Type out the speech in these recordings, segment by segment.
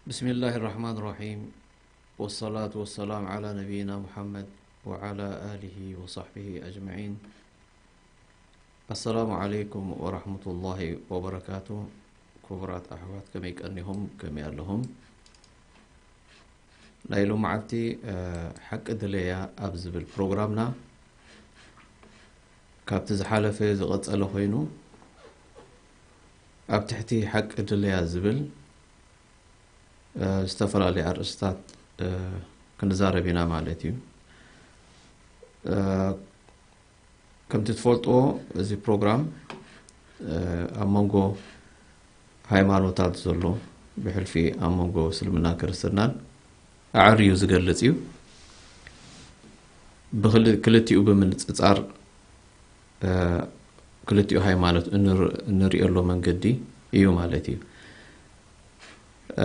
بسم الله الرحمن الرحيم. والصلاة والسلام على نبينا محمد وعلى آله وصحبه أجمعين. السلام عليكم ورحمة الله وبركاته. ክቡራት ኣሕዋት፣ ከመይ ቀኒኹም? ከመይ ኣለኹም? ናይ ሎመዓልቲ፣ እ፣ ሓቂ ድለያ ኣብ ዝብል ፕሮግራምና፣ ካብቲ ዝሓለፈ ዝቐጸለ ኮይኑ፣ ኣብ ትሕቲ ሓቂ ድለያ ዝብል፣ እ፣ ዝተፈላለዩ ኣርእስታት፣ እ፣ ክንዛረብ ኢና ማለት እዩ። እ፣ ከምቲ ትፈልጥዎ፣ እዚ ፕሮግራም፣ እ፣ ኣብ መንጎ ሃይማኖታት ዘሎ፣ ብሕልፊ ኣብ መንጎ እስልምናን ክርስትናን ኣዐርዩ ዝገልጽ እዩ። ብክል-፣ ክልቲኡ ብምንጽጻር፣ እ፣ ክልቲኡ ሃይማኖት እንር-፣ እንርእየሉ መንገዲ እዩ ማለት እዩ።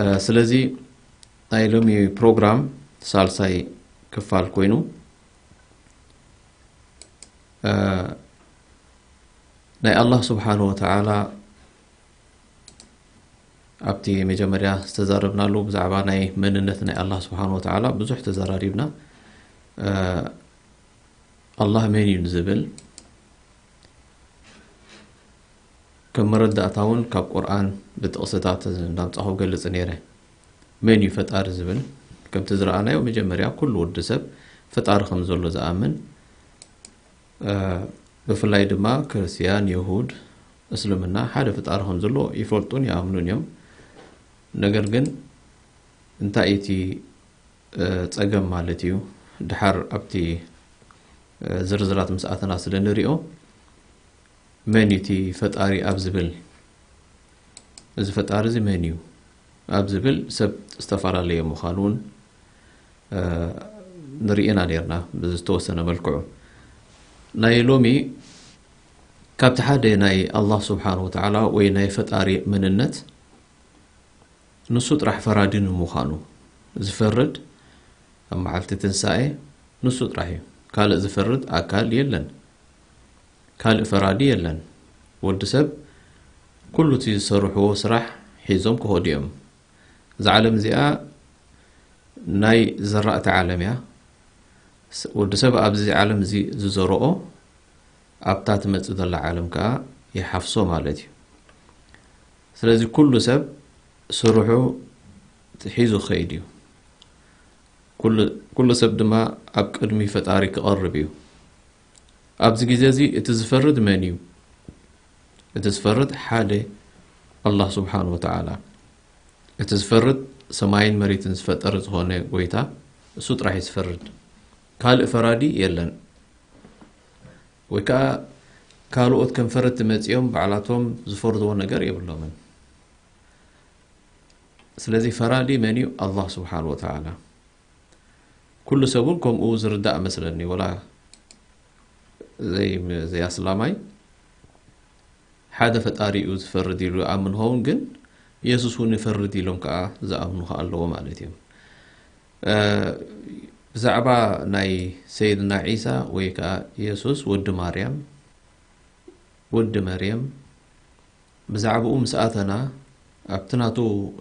እ፣ ስለዚ ናይ ሎሚ ፕሮግራም ሳልሳይ ክፋል ኮይኑ፣ እ፣ ናይ ኣላህ ስብሓን ወተዓላ ኣብቲ መጀመርያ ዝተዛረብናሉ ብዛዕባ ናይ መንነት ናይ ኣላህ ስብሓን ወተዓላ ብዙሕ ተዘራሪብና። እ፣ ኣላህ መን እዩ ንዝብል ከም መረዳእታ እውን ካብ ቁርኣን ብጥቕስታት እንዳምጻኹ ገልጽ ነይረ። መን እዩ ፈጣሪ ዝብል? ከምቲ ዝረኣናዮ መጀመርያ ኩሉ ወዲ ሰብ ፈጣሪ ከም ዘሎ ዝኣምን፣ እ፣ ብፍላይ ድማ ክርስትያን፣ የሁድ፣ እስልምና ሓደ ፈጣሪ ከም ዘሎ ይፈልጡን ይኣምኑን እዮም። ነገር ግን እንታይ እቲ፣ እ፣ ጸገም ማለት እዩ? ድሓር ኣብቲ፣ እ፣ ዝርዝራት ምስ ኣተና ስለ ንሪኦ፣ መን እዩ እቲ ፈጣሪ ኣብ ዝብል፣ እዚ ፈጣሪ እዚ መን እዩ ኣብ ዝብል ሰብ ዝተፈላለየ ምዃኑ እውን፣ እ፣ ንርኢ ኢና ነርና ብዝተወሰነ መልክዑ። ናይ ሎሚ ካብቲ ሓደ ናይ ኣላህ ስብሓን ወተዓላ ወይ ናይ ፈጣሪ መንነት ንሱ ጥራሕ ፈራዲ ንምዃኑ፣ ዝፈርድ ኣብ መዓልቲ ትንሳኤ ንሱ ጥራሕ እዩ። ካልእ ዝፈርድ ኣካል የለን። ካልእ ፈራዲ የለን። ወዲ ሰብ ኩሉ እቲ ዝሰርሕዎ ስራሕ ሒዞም ክኸዱ እዮም። እዛ ዓለም እዚኣ ናይ ዘራእቲ ዓለም እያ። ስ-፣ ወዲ ሰብ ኣብዚ ዓለም እዚ ዝዘርኦ ኣብታ ትመጽእ ዘላ ዓለም ከኣ ይሓፍሶ ማለት እዩ። ስለዚ ኩሉ ሰብ ስርሑ ሒዙ ክኸይድ እዩ። ኩሉ፣ ኩሉ ሰብ ድማ ኣብ ቅድሚ ፈጣሪ ክቐርብ እዩ። ኣብዚ ግዜ እዚ እቲ ዝፈርድ መን እዩ? እቲ ዝፈርድ ሓደ ኣላህ ስብሓን ወተዓላ። እቲ ዝፈርድ ሰማይን መሬትን ዝፈጠረ ዝኾነ ጎይታ እሱ ጥራሕ እዩ ዝፈርድ። ካልእ ፈራዲ የለን። ወይ ከዓ ካልኦት ከም ፈረድቲ መጺኦም ባዕላቶም ዝፈርድዎ ነገር የብሎምን። ስለዚ ፈራዲ መን እዩ? ኣላህ ስብሓን ወተዓላ። ኩሉ ሰብ እውን ከምኡ ዝርዳእ መስለኒ፣ ወላ ዘይ-፣ ዘይኣስላማይ ሓደ ፈጣሪ እዩ ዝፈርድ ኢሉ ይኣምን ኸውን፣ ግን የሱስ እውን ይፈርድ ኢሎም ከዓ ዝኣምኑ ከዓ ኣለዎ ማለት እዮም። እ፣ ብዛዕባ ናይ ሰይድና ዒሳ ወይ ከዓ የሱስ ወዲ ማርያም፣ ወዲ መርየም፣ ብዛዕባኡ ምስ ኣተና ኣብቲ ናቱ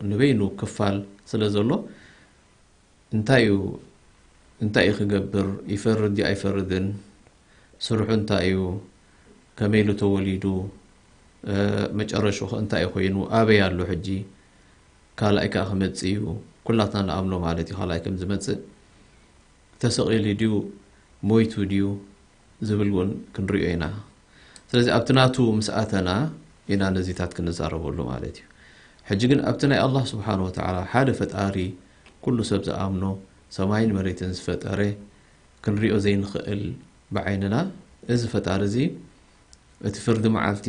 ንበይኑ ክፋል ስለ ዘሎ፣ እንታይ እዩ፣ እንታይ እዩ ክገብር? ይፈርድ ድዩ ኣይፈርድን? ስርሑ እንታይ እዩ? ከመይ ኢሉ ተወሊዱ? እ፣ መጨረሽኡ ኸ እንታይ እዩ ኮይኑ? ኣበይ ኣሎ ሕጂ? ካልኣይ ከኣ ክመጽእ እዩ። ኩላትና ንኣምኖ ማለት እዩ፣ ካልኣይ ከም ዝመጽእ። ተሰቒሉ ድዩ? ሞይቱ ድዩ? ዝብል እውን ክንሪኦ ኢና። ስለዚ ኣብቲ ናቱ ምስ ኣተና ኢና ነዚታት ክንዛረበሉ ማለት እዩ። ሕጂ ግን ኣብቲ ናይ ኣላህ ስብሓን ወተዓላ ሓደ ፈጣሪ ኩሉ ሰብ ዝኣምኖ ሰማይን መሬትን ዝፈጠረ ክንሪኦ ዘይንኽእል ብዓይንና እዚ ፈጣሪ እዚ እቲ ፍርዲ መዓልቲ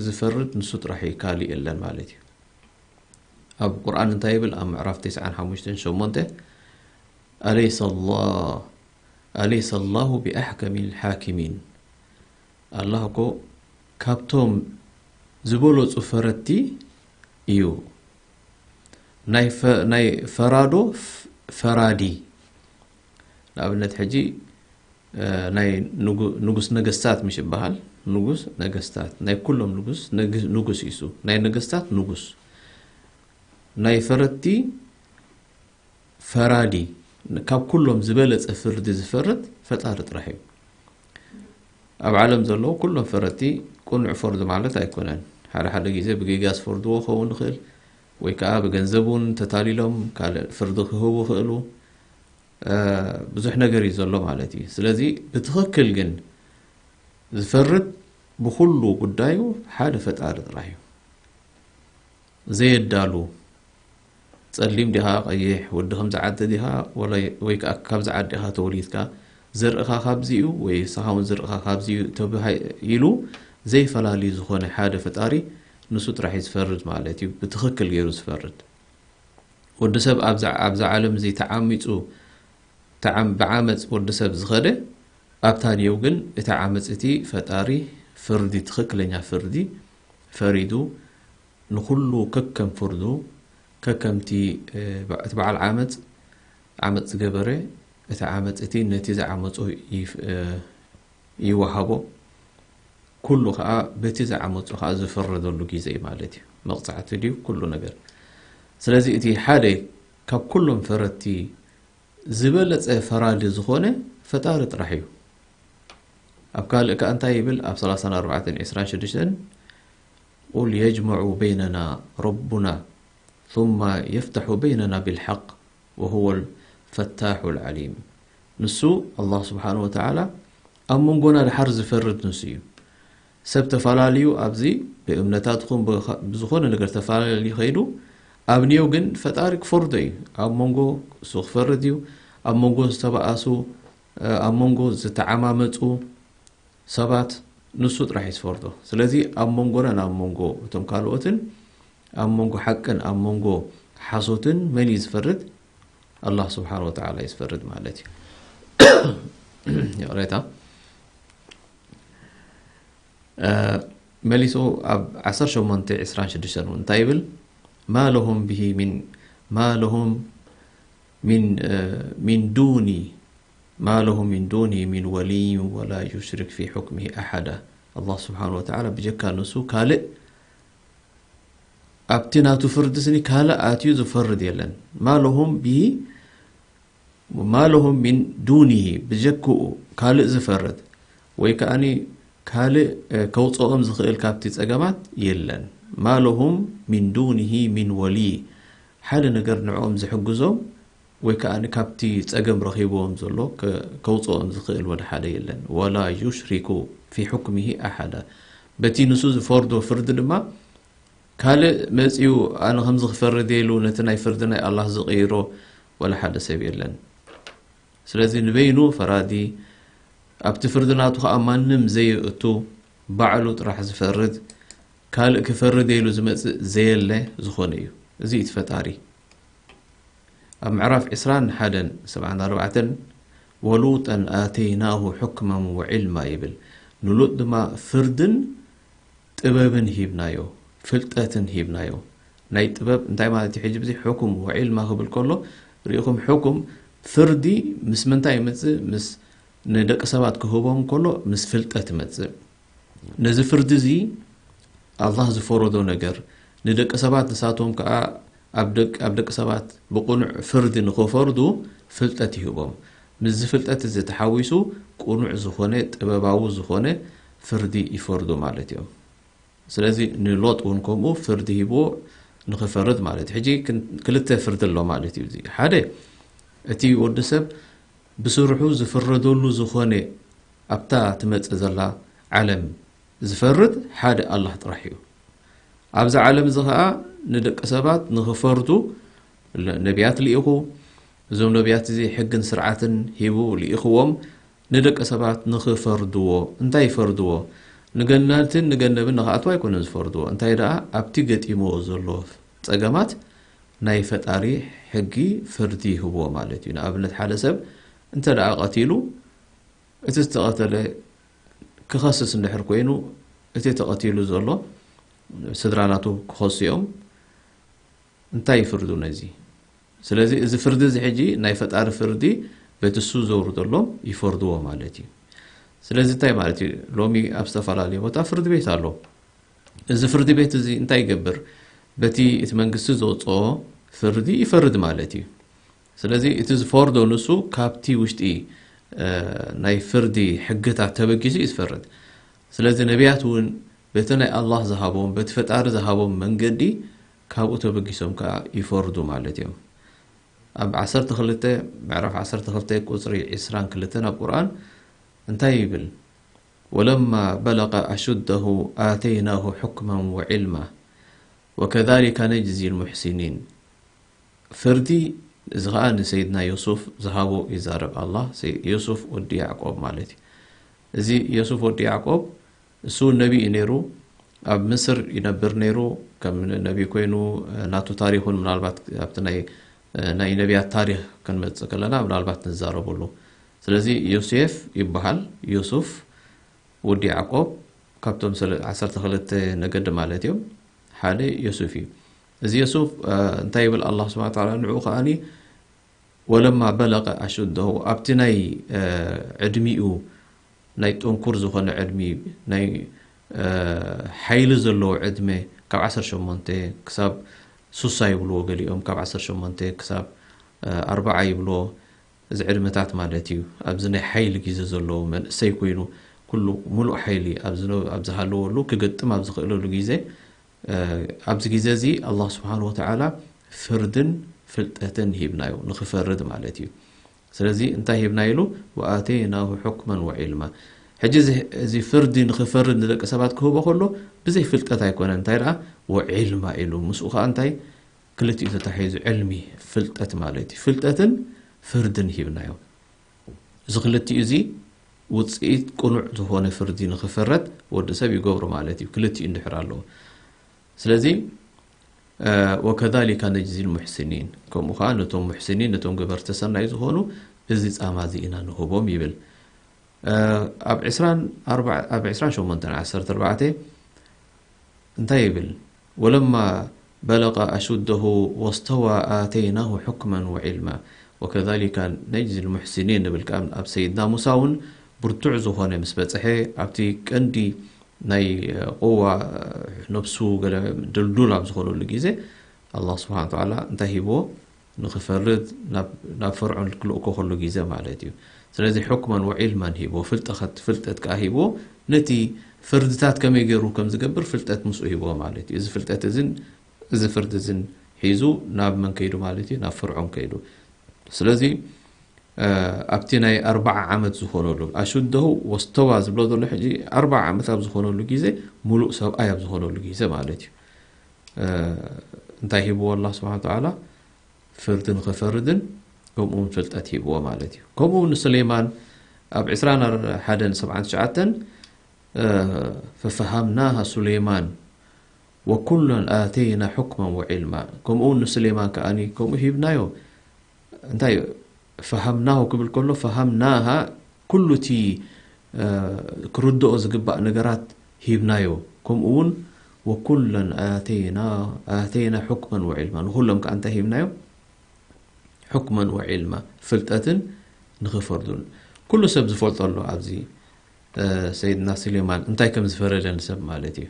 ዝፈርድ ንሱ ጥራሕ እዩ፣ ካሊእ የለን ማለት እዩ። ኣብ ቁርኣን እንታይ ይብል? ኣብ ምዕራፍ ተስዓን ሓሙሽተን ሸሞንተ ኣለይሰ ኣላህ ኣለይሰ ኣላሁ ብኣሕከሚል ሓኪሚን ኣላህ እኮ ካብቶም ዝበለፁ ፈረድቲ እዩ። ናይ ፈ- ናይ ፈራዶ ፍ- ፈራዲ ንኣብነት ሕጂ ናይ ንጉስ ነገስታት ምሽ ይበሃል። ንጉስ ነገስታት ናይ ኩሎም ንጉስ ንጉስ ይሱ ናይ ነገስታት ንጉስ ናይ ፈረድቲ ፈራዲ ካብ ኩሎም ዝበለፀ ፍርዲ ዝፈርድ ፈጣሪ ጥራሕ እዩ። ኣብ ዓለም ዘለዉ ኩሎም ፈረድቲ ቅኑዕ ፈርዲ ማለት ኣይኮነን። ሓደ ሓደ ግዜ ብጌጋ ዝፈርድዎ ክኸውን ይኽእል ወይ ከዓ ብገንዘብ እውን ተታሊሎም ካልእ ፍርዲ ክህቡ ይኽእሉ። ብዙሕ ነገር እዩ ዘሎ ማለት እዩ። ስለዚ ብትኽክል ግን ዝፈርድ ብኹሉ ጉዳዩ ሓደ ፈጣሪ ጥራሕ እዩ። ዘየዳሉ ጸሊም ዲኻ ቀይሕ፣ ወዲ ከምዚ ዓዲ ዲኻ ወይ ከዓ ካብዚ ዓዲ ኢኻ ተወሊድካ፣ ዘርእኻ ካብዚ እዩ ወይ ንስኻ እውን ዘርእኻ ካብዚ እዩ ኢሉ ዘይፈላሊ ዝኾነ ሓደ ፈጣሪ ንሱ ጥራሕ እዩ ዝፈርድ ማለት እዩ። ብትኽክል ገይሩ ዝፈርድ። ወዲ ሰብ ኣብዛ ዓለም እዚ ተዓሚፁ ብዓመፅ ወዲ ሰብ ዝኸደ ኣብታ ኔው ግን እቲ ዓመፅ እቲ ፈጣሪ ፍርዲ ትኽክለኛ ፍርዲ ፈሪዱ ንኹሉ ከከም ፍርዱ ከከምቲ እቲ በዓል ዓመፅ ዓመፅ ዝገበረ እቲ ዓመፅ እቲ ነቲ ዝዓመፁ ይወሃቦ። ኩሉ ከዓ በቲ ዝዓመፁ ከዓ ዝፍረደሉ ግዜ እዩ ማለት እዩ። መቕፃዕቲ ድዩ ኩሉ ነገር። ስለዚ እቲ ሓደ ካብ ኩሎም ፈረድቲ ዝበለፀ ፈራዲ ዝኾነ ፈጣሪ ጥራሕ እዩ። ኣብ ካልእ ከዓ እንታይ ይብል? ኣብ ሰላሳን ኣርባዕተን ዕስራን ሽዱሽተን ቁል የጅመዑ በይነና ረቡና ثم የፍተሑ በይነና ብልሓቅ ወሁወ ልፈታሑ ልዓሊም። ንሱ ኣላህ ስብሓን ወተዓላ ኣብ መንጎና ድሓር ዝፈርድ ንሱ እዩ። ሰብ ተፈላለዩ ኣብዚ ብእምነታት ኹን ብዝኾነ ነገር ተፈላለዩ ከይዱ ኣብ ኒዮ ግን ፈጣሪ ክፈርዶ እዩ። ኣብ መንጎ እሱ ክፈርድ እዩ። ኣብ መንጎ ዝተባኣሱ ኣብ መንጎ ዝተዓማመፁ ሰባት ንሱ ጥራሕ እዩ ዝፈርዶ። ስለዚ ኣብ መንጎና ናብ መንጎ እቶም ካልኦትን ኣብ መንጎ ሓቅን ኣብ መንጎ ሓሶትን መን እዩ ዝፈርድ? ኣላህ ስብሓን ወተዓላ እዩ ዝፈርድ ማለት እዩ። ይቕሬታ። መሊሱ ኣብ ዓሰርተ ሸሞንተ ዕስራን ሽዱሽተን እውን እንታይ ይብል? ማ ለሁም ብሂ ሚን ማ ለሁም ሚን ሚን ዱኒ ማ ለሁ ሚን ዱኒ ሚን ወልይ ወላ ዩሽሪክ ፊ ሑክሚሂ ኣሓዳ። ኣላህ ስብሓን ወተዓላ ብጀካ ንሱ ካልእ ኣብቲ ናቱ ፍርዲ ስኒ ካልእ ኣትዩ ዝፈርድ የለን። ማ ለሁም ብሂ ማ ለሁም ሚን ዱኒሂ ብጀክኡ ካልእ ዝፈርድ ወይ ከዓኒ ካልእ ከውፅኦም ዝኽእል ካብቲ ፀገማት የለን። ማ ለሁም ሚን ዱኒሂ ሚን ወልይ ሓደ ነገር ንዕኦም ዝሕግዞም ወይ ከዓ ካብቲ ፀገም ረኺብዎም ዘሎ ከውፅኦም ዝኽእል ወደ ሓደ የለን። ወላ ዩሽሪኩ ፊ ሑክሚሂ ኣሓዳ። በቲ ንሱ ዝፈርዶ ፍርዲ ድማ ካልእ መፂኡ ኣነ ከምዚ ክፈርድ ኢሉ ነቲ ናይ ፍርዲ ናይ ኣላህ ዝቕይሮ ወላ ሓደ ሰብ የለን። ስለዚ ንበይኑ ፈራዲ ኣብቲ ፍርዲ ናቱ ከዓ ማንም ዘየእቱ ባዕሉ ጥራሕ ዝፈርድ ካልእ ክፈርድ ኢሉ ዝመፅእ ዘየለ ዝኾነ እዩ። እዚ እቲ ፈጣሪ ኣብ ምዕራፍ ዕስራን ሓደን ሰብዓን ኣርባዕተን ወሉጠን ኣተይናሁ ሑክመን ወዕልማ ይብል። ንሉጥ ድማ ፍርድን ጥበብን ሂብናዮ፣ ፍልጠትን ሂብናዮ። ናይ ጥበብ እንታይ ማለት እዩ? ሕጂ ብዚ ሕኩም ወዒልማ ክብል ከሎ ርኢኹም፣ ሕኩም ፍርዲ ምስ ምንታይ ይመፅእ? ምስ ንደቂ ሰባት ክህቦም ከሎ ምስ ፍልጠት ይመፅእ። ነዚ ፍርዲ እዚ ኣላህ ዝፈረዶ ነገር ንደቂ ሰባት ንሳቶም ከዓ ኣብ ደቂ ሰባት ብቕኑዕ ፍርዲ ንኽፈርዱ ፍልጠት ይህቦም። ምስዚ ፍልጠት እዚ ተሓዊሱ ቅኑዕ ዝኾነ ጥበባዊ ዝኾነ ፍርዲ ይፈርዱ ማለት እዮም። ስለዚ ንሎጥ እውን ከምኡ ፍርዲ ሂብዎ ንኽፈርድ ማለት እዩ። ሕጂ ክልተ ፍርዲ ኣሎ ማለት እዩ። እዚ ሓደ እቲ ወዲ ሰብ ብስርሑ ዝፍረደሉ ዝኾነ ኣብታ ትመፅእ ዘላ ዓለም ዝፈርድ ሓደ ኣላህ ጥራሕ እዩ። ኣብዚ ዓለም እዚ ኸኣ ንደቂ ሰባት ንኽፈርዱ ለ- ነቢያት ልኢኹ። እዞም ነቢያት እዚ ሕግን ስርዓትን ሂቡ ልኢኽዎም ንደቂ ሰባት ንኽፈርድዎ። እንታይ ይፈርድዎ? ንገነትን ንገነብን ንኽኣትዉ ኣይኮነን ዝፈርድዎ። እንታይ ደኣ ኣብቲ ገጢምዎ ዘሎ ጸገማት ናይ ፈጣሪ ሕጊ ፍርዲ ይህብዎ ማለት እዩ። ንኣብነት ሓደ ሰብ እንተ ደኣ ቀቲሉ እቲ ዝተቐተለ ክኸስስ እንድሕር ኮይኑ እቲ ተቐቲሉ ዘሎ ስድራ ናቱ ክኸሱ እዮም። እንታይ ይፍርዱ ነዚ? ስለዚ እዚ ፍርዲ እዚ ሕጂ ናይ ፈጣሪ ፍርዲ በቲ እሱ ዘውርደሎም ይፈርድዎ ማለት እዩ። ስለዚ እንታይ ማለት እዩ? ሎሚ ኣብ ዝተፈላለየ ቦታ ፍርዲ ቤት ኣሎ። እዚ ፍርዲ ቤት እዚ እንታይ ይገብር? በቲ እቲ መንግስቲ ዘውፅኦ ፍርዲ ይፈርድ ማለት እዩ። ስለዚ እቲ ዝፈርዶ ንሱ ካብቲ ውሽጢ ናይ ፍርዲ ሕግታት ተበጊሱ እዩ ዝፈርድ። ስለዚ ነቢያት እውን በቲ ናይ ኣላህ ዝሃቦም በቲ ፈጣሪ ዝሃቦም መንገዲ ካብኡ ተበጊሶም ከዓ ይፈርዱ ማለት እዮም። ኣብ ዓሰርተ ክልተ ምዕራፍ ዓሰርተ ክልተ ቁፅሪ ዕስራን ክልተን ኣብ ቁርኣን እንታይ ይብል? ወለማ በለቀ ኣሹደሁ ኣተይናሁ ሑክመን ወዕልማ ወከዛሊከ ነጅዚ ልሙሕሲኒን። ፍርዲ እዚ ኸዓ ንሰይድና ዮሱፍ ዝሃቦ ይዛረብ ኣላ። ዮሱፍ ወዲ ያዕቆብ ማለት እዩ። እዚ ዮሱፍ ወዲ ያዕቆብ እሱ ነቢ እዩ ነይሩ። ኣብ ምስር ይነብር ነይሩ። ከም ነቢ ኮይኑ ናቱ ታሪኹን ምናልባት ኣብቲ ናይ ናይ ነቢያት ታሪኽ ክንመጽእ ከለና ምናልባት ንዛረበሉ። ስለዚ ዮሴፍ ይበሃል። ዮሱፍ ወዲ ያዕቆብ ካብቶም ሰለ- ዓሰርተ ክልተ ነገዲ ማለት እዮም። ሓደ ዮሱፍ እዩ። እዚ ዮሱፍ እንታይ ይብል ኣላ ስብሓን ተዓላ ንዕኡ ከዓኒ ወለማ በለቀ ኣሹደሁ ኣብቲ ናይ ዕድሚኡ ናይ ጥንኩር ዝኾነ ዕድሚ ናይ ሓይሊ ዘለዎ ዕድመ ካብ ዓሰርተ ሸሞንተ ክሳብ ሱሳ ይብልዎ ገሊኦም ካብ ዓሰርተ ሸሞንተ ክሳብ ኣርባዓ ይብልዎ። እዚ ዕድመታት ማለት እዩ ኣብዚ ናይ ሓይሊ ግዜ ዘለዎ መንእሰይ ኮይኑ ኩሉ ሙሉእ ሓይሊ ኣብ ዝሃለወሉ ክገጥም ኣብ ዝኽእለሉ ግዜ ኣብዚ ግዜ እዚ ኣላህ ስብሓን ወተዓላ ፍርድን ፍልጠትን ሂብናዮ ንኽፈርድ ማለት እዩ። ስለዚ እንታይ ሂብና ኢሉ ወኣተይናሁ ሑክመን ወዒልማ። ሕጂ እዚ ፍርዲ ንኽፈርድ ንደቂ ሰባት ክህቦ ከሎ ብዘይ ፍልጠት ኣይኮነን። እንታይ ደኣ ወዒልማ ኢሉ ምስኡ ከዓ እንታይ ክልቲኡ ተታሒዙ ዕልሚ ፍልጠት ማለት እዩ። ፍልጠትን ፍርድን ሂብናዮ። እዚ ክልቲኡ እዚ ውፅኢት ቅኑዕ ዝኾነ ፍርዲ ንኽፈረድ ወዲ ሰብ ይገብሮ ማለት እዩ። ክልቲኡ እንድሕር ኣለዎ። ስለዚ ወከዛሊካ ነጅዚ ልሙሕሲኒን ከምኡ ከዓ ነቶም ሙሕሲኒን ነቶም ገበርቲ ሰናይ ዝኾኑ እዚ ፃማ እዚ ኢና ንህቦም ይብል። ኣብ ዕስራን ኣርባዕ- ኣብ ዕስራን ሸሞንተን ዓሰርተ ኣርባዕተ እንታይ ይብል? ወለማ በለቀ ኣሹደሁ ወስተዋ ኣተይናሁ ሑክመን ወዒልማ ወከዛሊካ ነጅዚ ልሙሕሲኒን ንብል። ከኣ ኣብ ሰይድና ሙሳ እውን ብርቱዕ ዝኾነ ምስ በፅሐ ኣብቲ ቀንዲ ናይ ቁዋ ነብሱ ገለ ድልዱል ኣብ ዝኾነሉ ግዜ ኣላህ ስብሓን ተዓላ እንታይ ሂብዎ? ንኽፈርድ ናብ ናብ ፈርዖን ክልእኮ ከሎ ግዜ ማለት እዩ። ስለዚ ሕክመን ወዒልመን ሂብዎ፣ ፍልጠኸት ፍልጠት ከኣ ሂብዎ፣ ነቲ ፍርድታት ከመይ ገይሩ ከም ዝገብር ፍልጠት ምስኡ ሂብዎ ማለት እዩ። እዚ ፍልጠት እዝን እዚ ፍርዲ እዝን ሒዙ ናብ መን ከይዱ ማለት እዩ? ናብ ፈርዖን ከይዱ። ስለዚ ኣብቲ ናይ ኣርባዓ ዓመት ዝኾነሉ ኣሹደሁ ወስተዋ ዝብሎ ዘሎ ሕጂ ኣርባዓ ዓመት ኣብ ዝኾነሉ ግዜ ሙሉእ ሰብኣይ ኣብ ዝኾነሉ ግዜ ማለት እዩ። እንታይ ሂብዎ ኣላህ ስብሓን ተዓላ? ፍርዲ ንኽፈርድን ከምኡ እውን ፍልጠት ሂብዎ ማለት እዩ። ከምኡ እውን ንሱሌማን ኣብ ዕስራን ሓደን ሰብዓን ትሽዓተን ፈፈሃምናሃ ሱሌማን ወኩለን ኣተይና ሑክመን ወዒልማ። ከምኡ እውን ንሱሌማን ከዓኒ ከምኡ ሂብናዮ። እንታይ ፈሃምናሁ ክብል ከሎ ፈሃምናሃ ኩሉ እቲ ክርድኦ ዝግባእ ነገራት ሂብናዮ። ከምኡ እውን ወኩለን ኣተይና ኣተይና ሑክመን ወዒልማ ንኩሎም ከዓ እንታይ ሂብናዮ? ሑክመን ወዒልማ ፍልጠትን ንኽፈርዱን ኩሉ ሰብ ዝፈልጦ ኣሎ። ኣብዚ ሰይድና ስሌማን እንታይ ከም ዝፈረደ ንሰብ ማለት እዩ።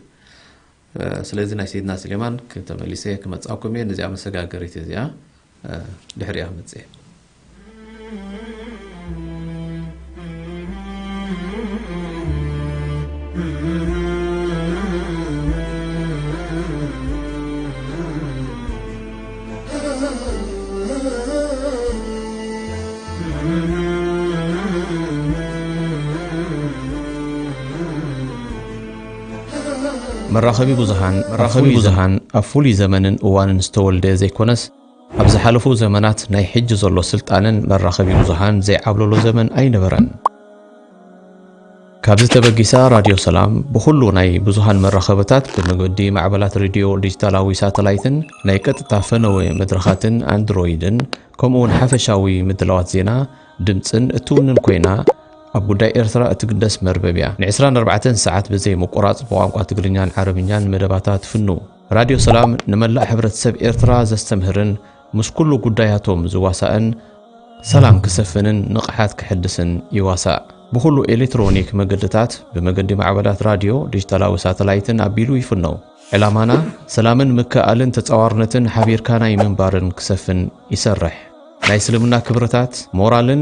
ስለዚ ናይ ሰይድና ስሌማን ክተመሊሰ ክመጻኩም እየ። ነዚኣ መሰጋገሪት እዚኣ ድሕሪኣ ክመጽእ እየ። መራኸቢ ብዙሃን መራኸቢ ብዙሃን ኣብ ፍሉይ ዘመንን እዋንን ዝተወልደ ዘይኮነስ፣ ኣብ ዝሓለፉ ዘመናት ናይ ሕጂ ዘሎ ስልጣንን መራኸቢ ብዙሃን ዘይዓብለሎ ዘመን ኣይነበረን። ካብዚ ተበጊሳ ራድዮ ሰላም ብኹሉ ናይ ብዙሃን መራኸብታት ብመገዲ ማዕበላት ሬድዮ ዲጂታላዊ ሳተላይትን ናይ ቀጥታ ፈነወ መድረኻትን ኣንድሮይድን ከምኡውን ሓፈሻዊ ምድላዋት ዜና፣ ድምጽን እትውንን ኮይና፣ ኣብ ጉዳይ ኤርትራ እትግደስ መርበብ እያ። ን24 ሰዓት ብዘይ ምቁራጽ ብቋንቋ ትግርኛን ዓረብኛን መደባታ ትፍኑ። ራድዮ ሰላም ንመላእ ሕብረተሰብ ኤርትራ ዘስተምህርን ምስ ኩሉ ጉዳያቶም ዝዋሳእን ሰላም ክሰፍንን ንቕሓት ክሕድስን ይዋሳእ። ብኹሉ ኤሌክትሮኒክ መገድታት ብመገዲ ማዕበላት ራድዮ፣ ዲጂታላዊ ሳተላይትን ኣቢሉ ይፍነው። ዕላማና ሰላምን ምክእኣልን ተጻዋርነትን ሓቢርካ ናይ ምንባርን ክሰፍን ይሰርሕ። ናይ እስልምና ክብርታት፣ ሞራልን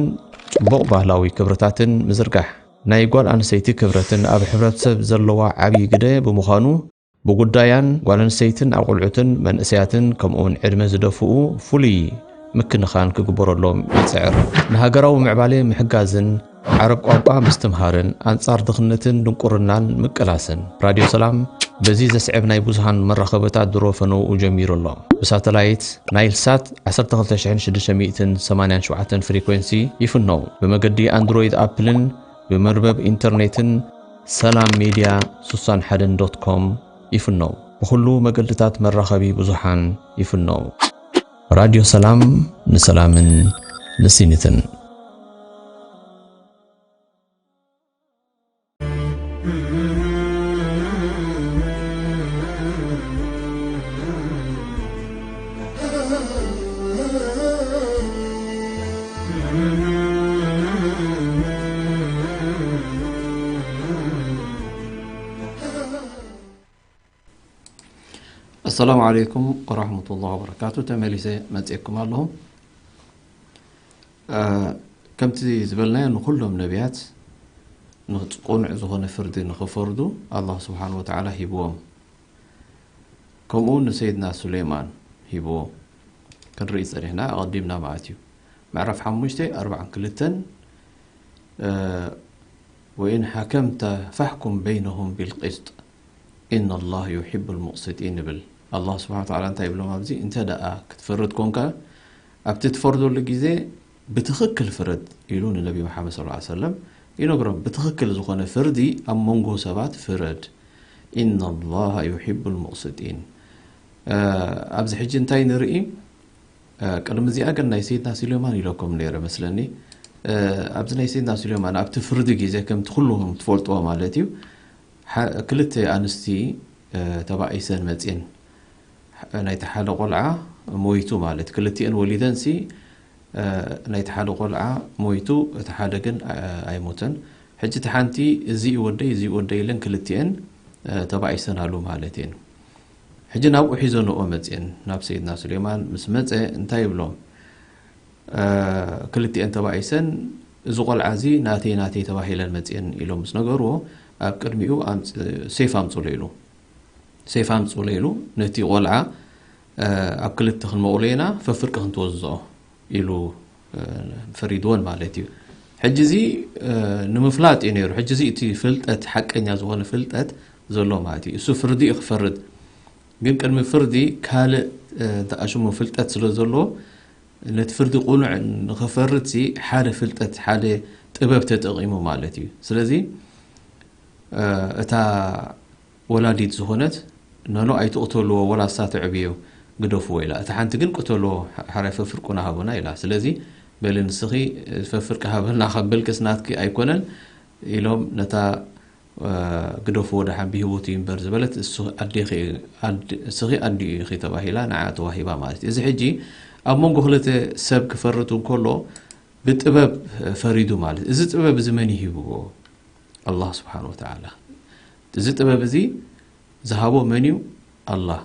ጽቡቕ ባህላዊ ክብርታትን ምዝርጋሕ። ናይ ጓል ኣንስተይቲ ክብረትን ኣብ ሕብረተሰብ ዘለዋ ዓብዪ ግደ ብምዃኑ፣ ብጉዳያን ጓል ኣንስተይትን ኣቑልዑትን መንእሰያትን ከምኡውን ዕድመ ዝደፍኡ ፍሉይ ምክንኻን ክግበረሎም ይጽዕር። ንሃገራዊ ምዕባሌ ምሕጋዝን ዓረብ ቋንቋ ምስትምሃርን ኣንጻር ድኽነትን ድንቁርናን ምቅላስን። ራድዮ ሰላም በዚ ዘስዕብ ናይ ብዙሃን መራኸብታት ድሮ ፈነውኡ ጀሚሩ ኣሎ። ብሳተላይት ናይል ሳት 12687 ፍሪኮንሲ ይፍነው። ብመገዲ ኣንድሮይድ ኣፕልን ብመርበብ ኢንተርኔትን ሰላም ሜድያ 61 ዶት ኮም ይፍነው። ብኹሉ መገድታት መራኸቢ ብዙሃን ይፍነው። ራድዮ ሰላም ንሰላምን ንሲኒትን። ኣሰላሙ ዓለይኩም ወራህመቱላሂ ወበረካቱ። ተመሊሰ መጽኤኩም ኣለኹ። እ፣ ከምቲ ዝበልናዮ ንኹሎም ነቢያት ንቕኑዕ ዝኾነ ፍርዲ ንኽፈርዱ ኣላህ ስብሓን ወተዓላ ሂብዎም። ከምኡ ንሰይድና ሱሌይማን ሂብዎ። ክንርኢ ጸኒሕና፣ ኣቐዲምና ማለት እዩ። ምዕራፍ 5:42፣ እ፣ "ወኢን ሓከምተ ፋሕኩም በይነሁም ቢልቂስጥ ኢነላህ ዩሒቡል ሙቅሲጢን" ይብል። ኣላህ ስብሓን ወተዓላ እንታይ ይብሎም ኣብዚ? "እንተ ደኣ ክትፈርድ ኮንካ፣ ኣብቲ ትፈርደሉ ግዜ ብትኽክል ፍረድ" ኢሉ ንነቢ መሓመድ ሰለላሁ ዐለይሂ ወሰለም ይነግሮም። ብትኽክል ዝኾነ ፍርዲ ኣብ መንጎ ሰባት ፍረድ። "ኢነላህ ዩሒቡል ሙቅሲጢን።" እ፣ ኣብዚ ሕጂ እንታይ ንርኢ? እ፣ ቅድሚ እዚኣ ግን ናይ ሰይድና ሱሌማን ኢለኩም ነይረ መስለኒ። እ፣ ኣብዚ ናይ ሰይድና ሱሌማን ኣብቲ ፍርዲ ግዜ ከምቲ ኩልኹም ትፈልጥዎ ማለት እዩ፣ ሓ-፣ ክልተ ኣንስቲ፣ እ፣ ተባኢሰን መፅየን። ሓ-፣ ናይቲ ሓደ ቆልዓ ሞይቱ ማለት፣ ክልቲኤን ወሊደንሲ፣ እ፣ ናይቲ ሓደ ቆልዓ ሞይቱ፣ እቲ ሓደ ግን፣ እ፣ ኣይሞተን። ሕጂ እቲ ሓንቲ እዚ እዩ ወደይ፣ እዚ እዩ ወደይ ኢለን ክልቲኤን፣ እ፣ ተባኢሰን ኣሉ ማለት እየን። ሕጂ ናብኡ ሒዘንኦ መፅየን፣ ናብ ሰይድና ሱሌማን ምስ መፀ እንታይ ይብሎም? እ፣ ክልቲኤን ተባኢሰን፣ "እዚ ቆልዓ እዚ ናተይ፣ ናተይ ተባሂለን መፅየን" ኢሎም ምስ ነገርዎ፣ ኣብ ቅድሚኡ ኣምፅ-፣ ሴፍ ኣምፁለይ ኢሉ። ሴፍ ኣምፁለይ ኢሉ፣ ነቲ ቆልዓ፣ እ፣ ኣብ ክልተ ክንመቑሎ ኢና፣ ፈፍርቂ ክንትወዝኦ ኢሉ፣ እ፣ ፈሪድወን ማለት እዩ። ሕጂ እዚ፣ እ፣ ንምፍላጥ እዩ ነይሩ። ሕጂ እዚ እቲ ፍልጠት፣ ሓቀኛ ዝኾነ ፍልጠት ዘሎ ማለት እዩ። እሱ ፍርዲ እዩ ክፈርድ። ግን ቅድሚ ፍርዲ ካልእ፣ እ፣ እንታይ ሽሙ ፍልጠት ስለ ዘሎ፣ ነቲ ፍርዲ ቅኑዕ ንኽፈርድ ሲ ሓደ ፍልጠት፣ ሓደ ጥበብ ተጠቒሙ ማለት እዩ። ስለዚ፣ እ፣ እታ ወላዲት ዝኾነት፣ "ኖኖ ኣይትቕተልዎ፣ ወላ እሳ ተዕብዮ፣ ግደፍዎ" ኢላ። እታ ሓንቲ ግን "ቅተልዎ፣ ሓ-፣ ሓራይ ፈፍርቁና ሃቡና" ኢላ። ስለዚ፣ "በሊ ንስኺ፣ እ፣ ፈፍርቂ ሃበልና" ከበልክስ ናትኪ ኣይኮነን ኢሎም ነታ፣ እ፣ "ግደፍዎ ደሓን ብህይወቱ ይንበር" ዝበለት እሱ ኣዴኺ፣ ኣድ-፣ እስኺ ኣዲኡ ኢኺ ተባሂላ ንዓ ተዋሂባ ማለት እዩ። እዚ ሕጂ ኣብ መንጎ ክልተ ሰብ ክፈርድ እንከሎ ብጥበብ ፈሪዱ ማለት እዩ። እዚ ጥበብ እዚ መን ይሂብዎ? ኣላህ ስብሓን ወተዓላ። እዚ ጥበብ እዚ ዝሃቦ መን እዩ? ኣላህ።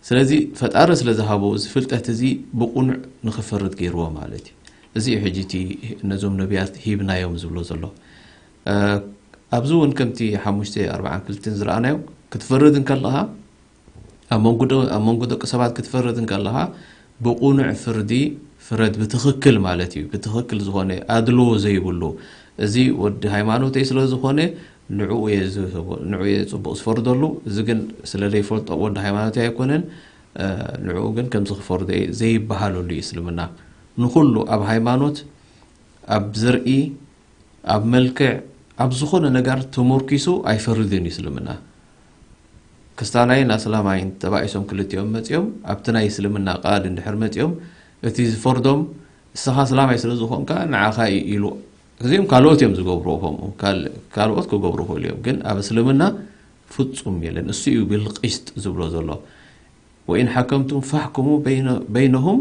ስለዚ ፈጣሪ ስለ ዝሃቦ እዚ ፍልጠት እዚ ብቕኑዕ ንኽፈርድ ገይርዎ ማለት እዩ። እዚ እዩ ሕጂ እቲ ነዞም ነቢያት ሂብናዮም ዝብሎ ዘሎ። እ፣ ኣብዚ እውን ከምቲ ሓሙሽተ ኣርባዓን ክልተን ዝረኣናዮ ክትፈርድ እንከለኻ ኣብ መንጎ ደ-፣ ኣብ መንጎ ደቂ ሰባት ክትፈርድ እንከለኻ ብቕኑዕ ፍርዲ ፍረድ፣ ብትኽክል ማለት እዩ። ብትኽክል ዝኾነ ኣድልዎ ዘይብሉ፣ እዚ ወዲ ሃይማኖተይ ስለ ዝኾነ ንዕኡ እየ ዝህቦ፣ ንዕኡ እየ ጽቡቕ ዝፈርደሉ። እዚ ግን ስለ ዘይፈልጦ ወዲ ሃይማኖት ኣይኮነን። እ፣ ንዕኡ ግን ከምዚ ክፈርዶ እየ ዘይበሃለሉ እዩ እስልምና። ንኹሉ ኣብ ሃይማኖት፣ ኣብ ዘርኢ፣ ኣብ መልክዕ፣ ኣብ ዝኾነ ነገር ተመርኪሱ ኣይፈርድን እዩ እስልምና። ክስታናይን ኣስላማይን ተባኢሶም ክልቲኦም መጺኦም፣ ኣብቲ ናይ እስልምና ቃል እንድሕር መጺኦም፣ እቲ ዝፈርዶም፣ "እስኻ ኣስላማይ ስለ ዝኾንካ ንዓኻ እዩ" ኢሉ። እዚኦም ካልኦት እዮም ዝገብርዎ ከምኡ፣ ካል-፣ ካልኦት ክገብሩ ይኽእሉ እዮም። ግን ኣብ እስልምና ፍጹም የለን። እሱ እዩ ቢልቂስጥ ዝብሎ ዘሎ። "ወኢን ሓከምቱም ፋሕኩሙ በይነ-፣ በይነሁም፣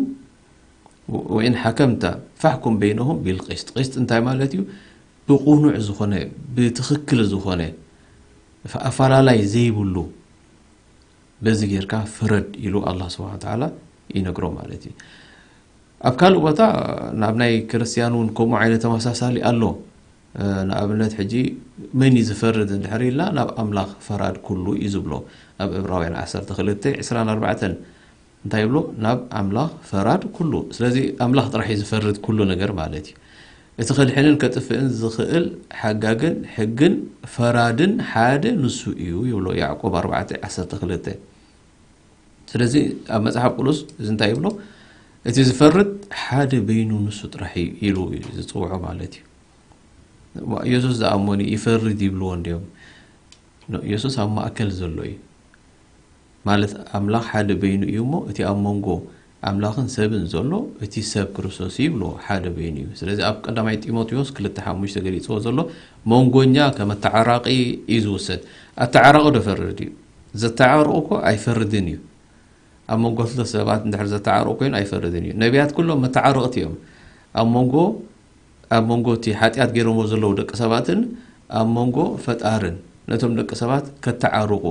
ወኢን ሓከምተ ፋሕኩም በይነሁም ቢልቂስጥ።" ቂስጥ እንታይ ማለት እዩ? ብቕኑዕ ዝኾነ፣ ብትኽክል ዝኾነ፣ ኣፈላላይ ዘይብሉ፣ በዚ ጌርካ ፍረድ ኢሉ ኣላህ ስብሓነ ወተዓላ ይነግሮ ማለት እዩ። ኣብ ካልእ ቦታ፣ ናብ ናይ ክርስትያን እውን ከምኡ ዓይነት ተመሳሳሊ ኣሎ። እ፣ ንኣብነት ሕጂ መን እዩ ዝፈርድ እንድሕር ኢልና፣ ናብ ኣምላኽ ፈራድ ኩሉ እዩ ዝብሎ። ኣብ ዕብራውያን ዓሰርተ ክልተ ዕስራን ኣርባዕተን እንታይ ይብሎ? "ናብ ኣምላኽ ፈራድ ኩሉ።" ስለዚ ኣምላኽ ጥራሕ እዩ ዝፈርድ ኩሉ ነገር ማለት እዩ። እቲ ከድሕንን ከጥፍእን ዝኽእል ሓጋግን ሕግን ፈራድን ሓደ ንሱ እዩ ይብሎ ያዕቆብ ኣርባዕተ ዓሰርተ ክልተ። ስለዚ ኣብ መጽሓፍ ቅዱስ እዚ እንታይ ይብሎ? "እቲ ዝፈርድ ሓደ በይኑ ንሱ ጥራሕ እዩ" ኢሉ እዩ ዝጽውዖ ማለት እዩ። ኢየሱስ ዝኣመኑ ይፈርድ ይብልዎ እንድዮም። ኖ፣ ኢየሱስ ኣብ ማእከል ዘሎ እዩ። ማለት ኣምላኽ ሓደ በይኑ እዩ እሞ፣ እቲ ኣብ መንጎ ኣምላኽን ሰብን ዘሎ፣ እቲ ሰብ ክርስቶስ እዩ ይብልዎ፣ ሓደ በይኑ እዩ። ስለዚ ኣብ ቀዳማይ ጢሞቴዎስ ክልተ ሓሙሽተ ገሊጽዎ ዘሎ፣ መንጎኛ ከም ኣተዓራቒ እዩ ዝውሰድ። ኣተዓራቒ ዶ ፈርድ እዩ? ዘተዓርቑ እኮ ኣይፈርድን እዩ። ኣብ መንጎ ክልተ ሰባት እንድሕር ዘተዓርቑ ኮይኑ ኣይፈርድን እዩ። ነቢያት ኩሎም መተዓረቕቲ እዮም። ኣብ መንጎ፣ ኣብ መንጎ እቲ ሓጢኣት ገይሮምዎ ዘለዉ ደቂ ሰባትን ኣብ መንጎ ፈጣርን ነቶም ደቂ ሰባት ከተዓርቑ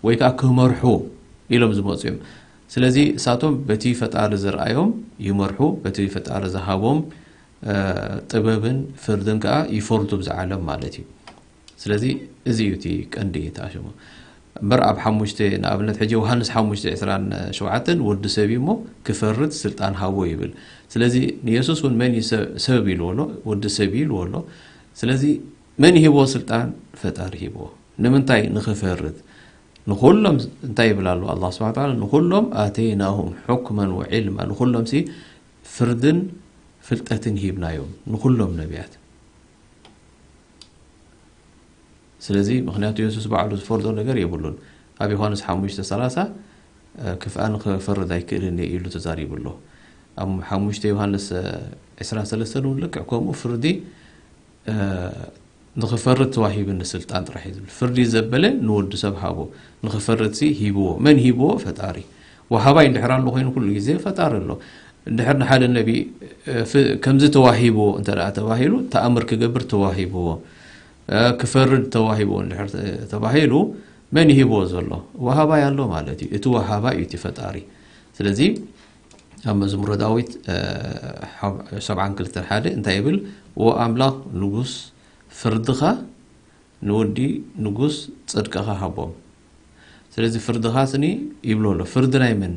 ወይ ከኣ ክመርሑ ኢሎም ዝመጹ እዮም። ስለዚ እሳቶም በቲ ፈጣሪ ዘርኣዮም ይመርሑ፣ በቲ ፈጣሪ ዝሃቦም፣ እ፣ ጥበብን ፍርድን ከኣ ይፈርዱ ብዛ ዓለም ማለት እዩ። ስለዚ እዚ እዩ እቲ ቀንዲ ተኣሽሙ። እምበር ኣብ ሓሙሽተ፣ ንኣብነት ሕጂ ዮሃንስ ሓሙሽተ ዕስራን ሸውዓተን ወዲ ሰብ እዩ እሞ ክፈርድ ስልጣን ሃቦ ይብል። ስለዚ ንየሱስ እውን መን እዩ ሰብ፣ ሰብ ኢልዎ ኣሎ? ወዲ ሰብ እዩ ኢልዎ ኣሎ። ስለዚ መን ይህቦ ስልጣን? ፈጣሪ ሂብዎ። ንምንታይ? ንኽፈርድ። ንኹሎም እንታይ ይብል ኣሎ ኣላህ ስብሓነ ወተዓላ? ንኹሎም ኣተይናሁም ሑክመን ወዒልማ፣ ንኹሎም ሲ ፍርድን ፍልጠትን ሂብናዮም፣ ንኹሎም ነቢያት። ስለዚ ምኽንያቱ የሱስ ባዕሉ ዝፈርዶ ነገር የብሉን። ኣብ ዮሃንስ ሓሙሽተ ሰላሳ፣ እ፣ "ክፍኣኒ ክፈርድ ኣይክእልን እየ" ኢሉ ተዛሪቡ ኣሎ። ኣብ ሓሙሽተ ዮሃንስ፣ እ፣ ዕስራን ሰለስተን እውን ልክዕ ከምኡ ፍርዲ፣ እ፣ ንኽፈርድ ተዋሂብኒ ስልጣን ጥራሕ እዩ ዝብል። ፍርዲ ዘበለ ንወዲ ሰብ ሃቦ፣ ንኽፈርድሲ ሂብዎ። መን ሂብዎ? ፈጣሪ። ወሃባይ እንድሕር ኣሎ ኮይኑ ኩሉ ግዜ ፈጣሪ ኣሎ። እንድሕር ንሓደ ነቢ፣ እ፣ ፍ-፣ ከምዚ ተዋሂብዎ እንተ ደኣ ተባሂሉ፣ ተኣምር ክገብር ተዋሂብዎ፣ እ፣ ክፈርድ ተዋሂብዎ እንድሕር ተ-፣ ተባሂሉ፣ መን ይሂብዎ ዘሎ? ወሃባይ ኣሎ ማለት እዩ። እቲ ወሃባይ እዩ እቲ ፈጣሪ። ስለዚ ኣብ መዝሙረ ዳዊት፣ እ፣ ሓብ-፣ ሰብዓን ክልተን ሓደ እንታይ ይብል? "ዎ ኣምላኽ ንጉስ፣ ፍርድኻ ንወዲ ንጉስ፣ ጽድቅኻ ሃቦም።" ስለዚ ፍርድኻ ስኒ ይብሎ ኣሎ። ፍርዲ ናይ መን?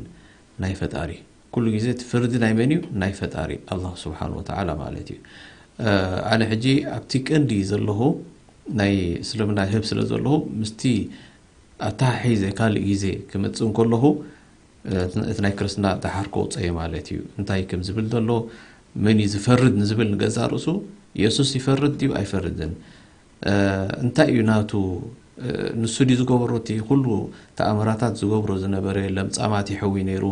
ናይ ፈጣሪ። ኩሉ ግዜ እቲ ፍርዲ ናይ መን እዩ? ናይ ፈጣሪ ኣላህ ስብሓን ወተዓላ ማለት እዩ። እ፣ ኣነ ሕጂ ኣብቲ ቀንዲ ዘለኹ ናይ እስልምና ህብ ስለ ዘለኹ ምስቲ ኣተሓሒዘ ካልእ ግዜ ክመጽእ እንከለኹ፣ እ፣ እቲ ናይ ክርስትና ደሓር ከውጸዮ ማለት እዩ። እንታይ ከም ዝብል ዘሎ፣ መን እዩ ዝፈርድ ንዝብል ንገዛእ ርእሱ፣ የሱስ ይፈርድ ድዩ ኣይፈርድን? እ፣ እንታይ እዩ ናቱ? እ፣ ንሱ ድዩ ዝገበሮ? እቲ ኩሉ ተኣምራታት ዝገብሮ ዝነበረ፣ ለምጻማት ይሐዊ ነይሩ፣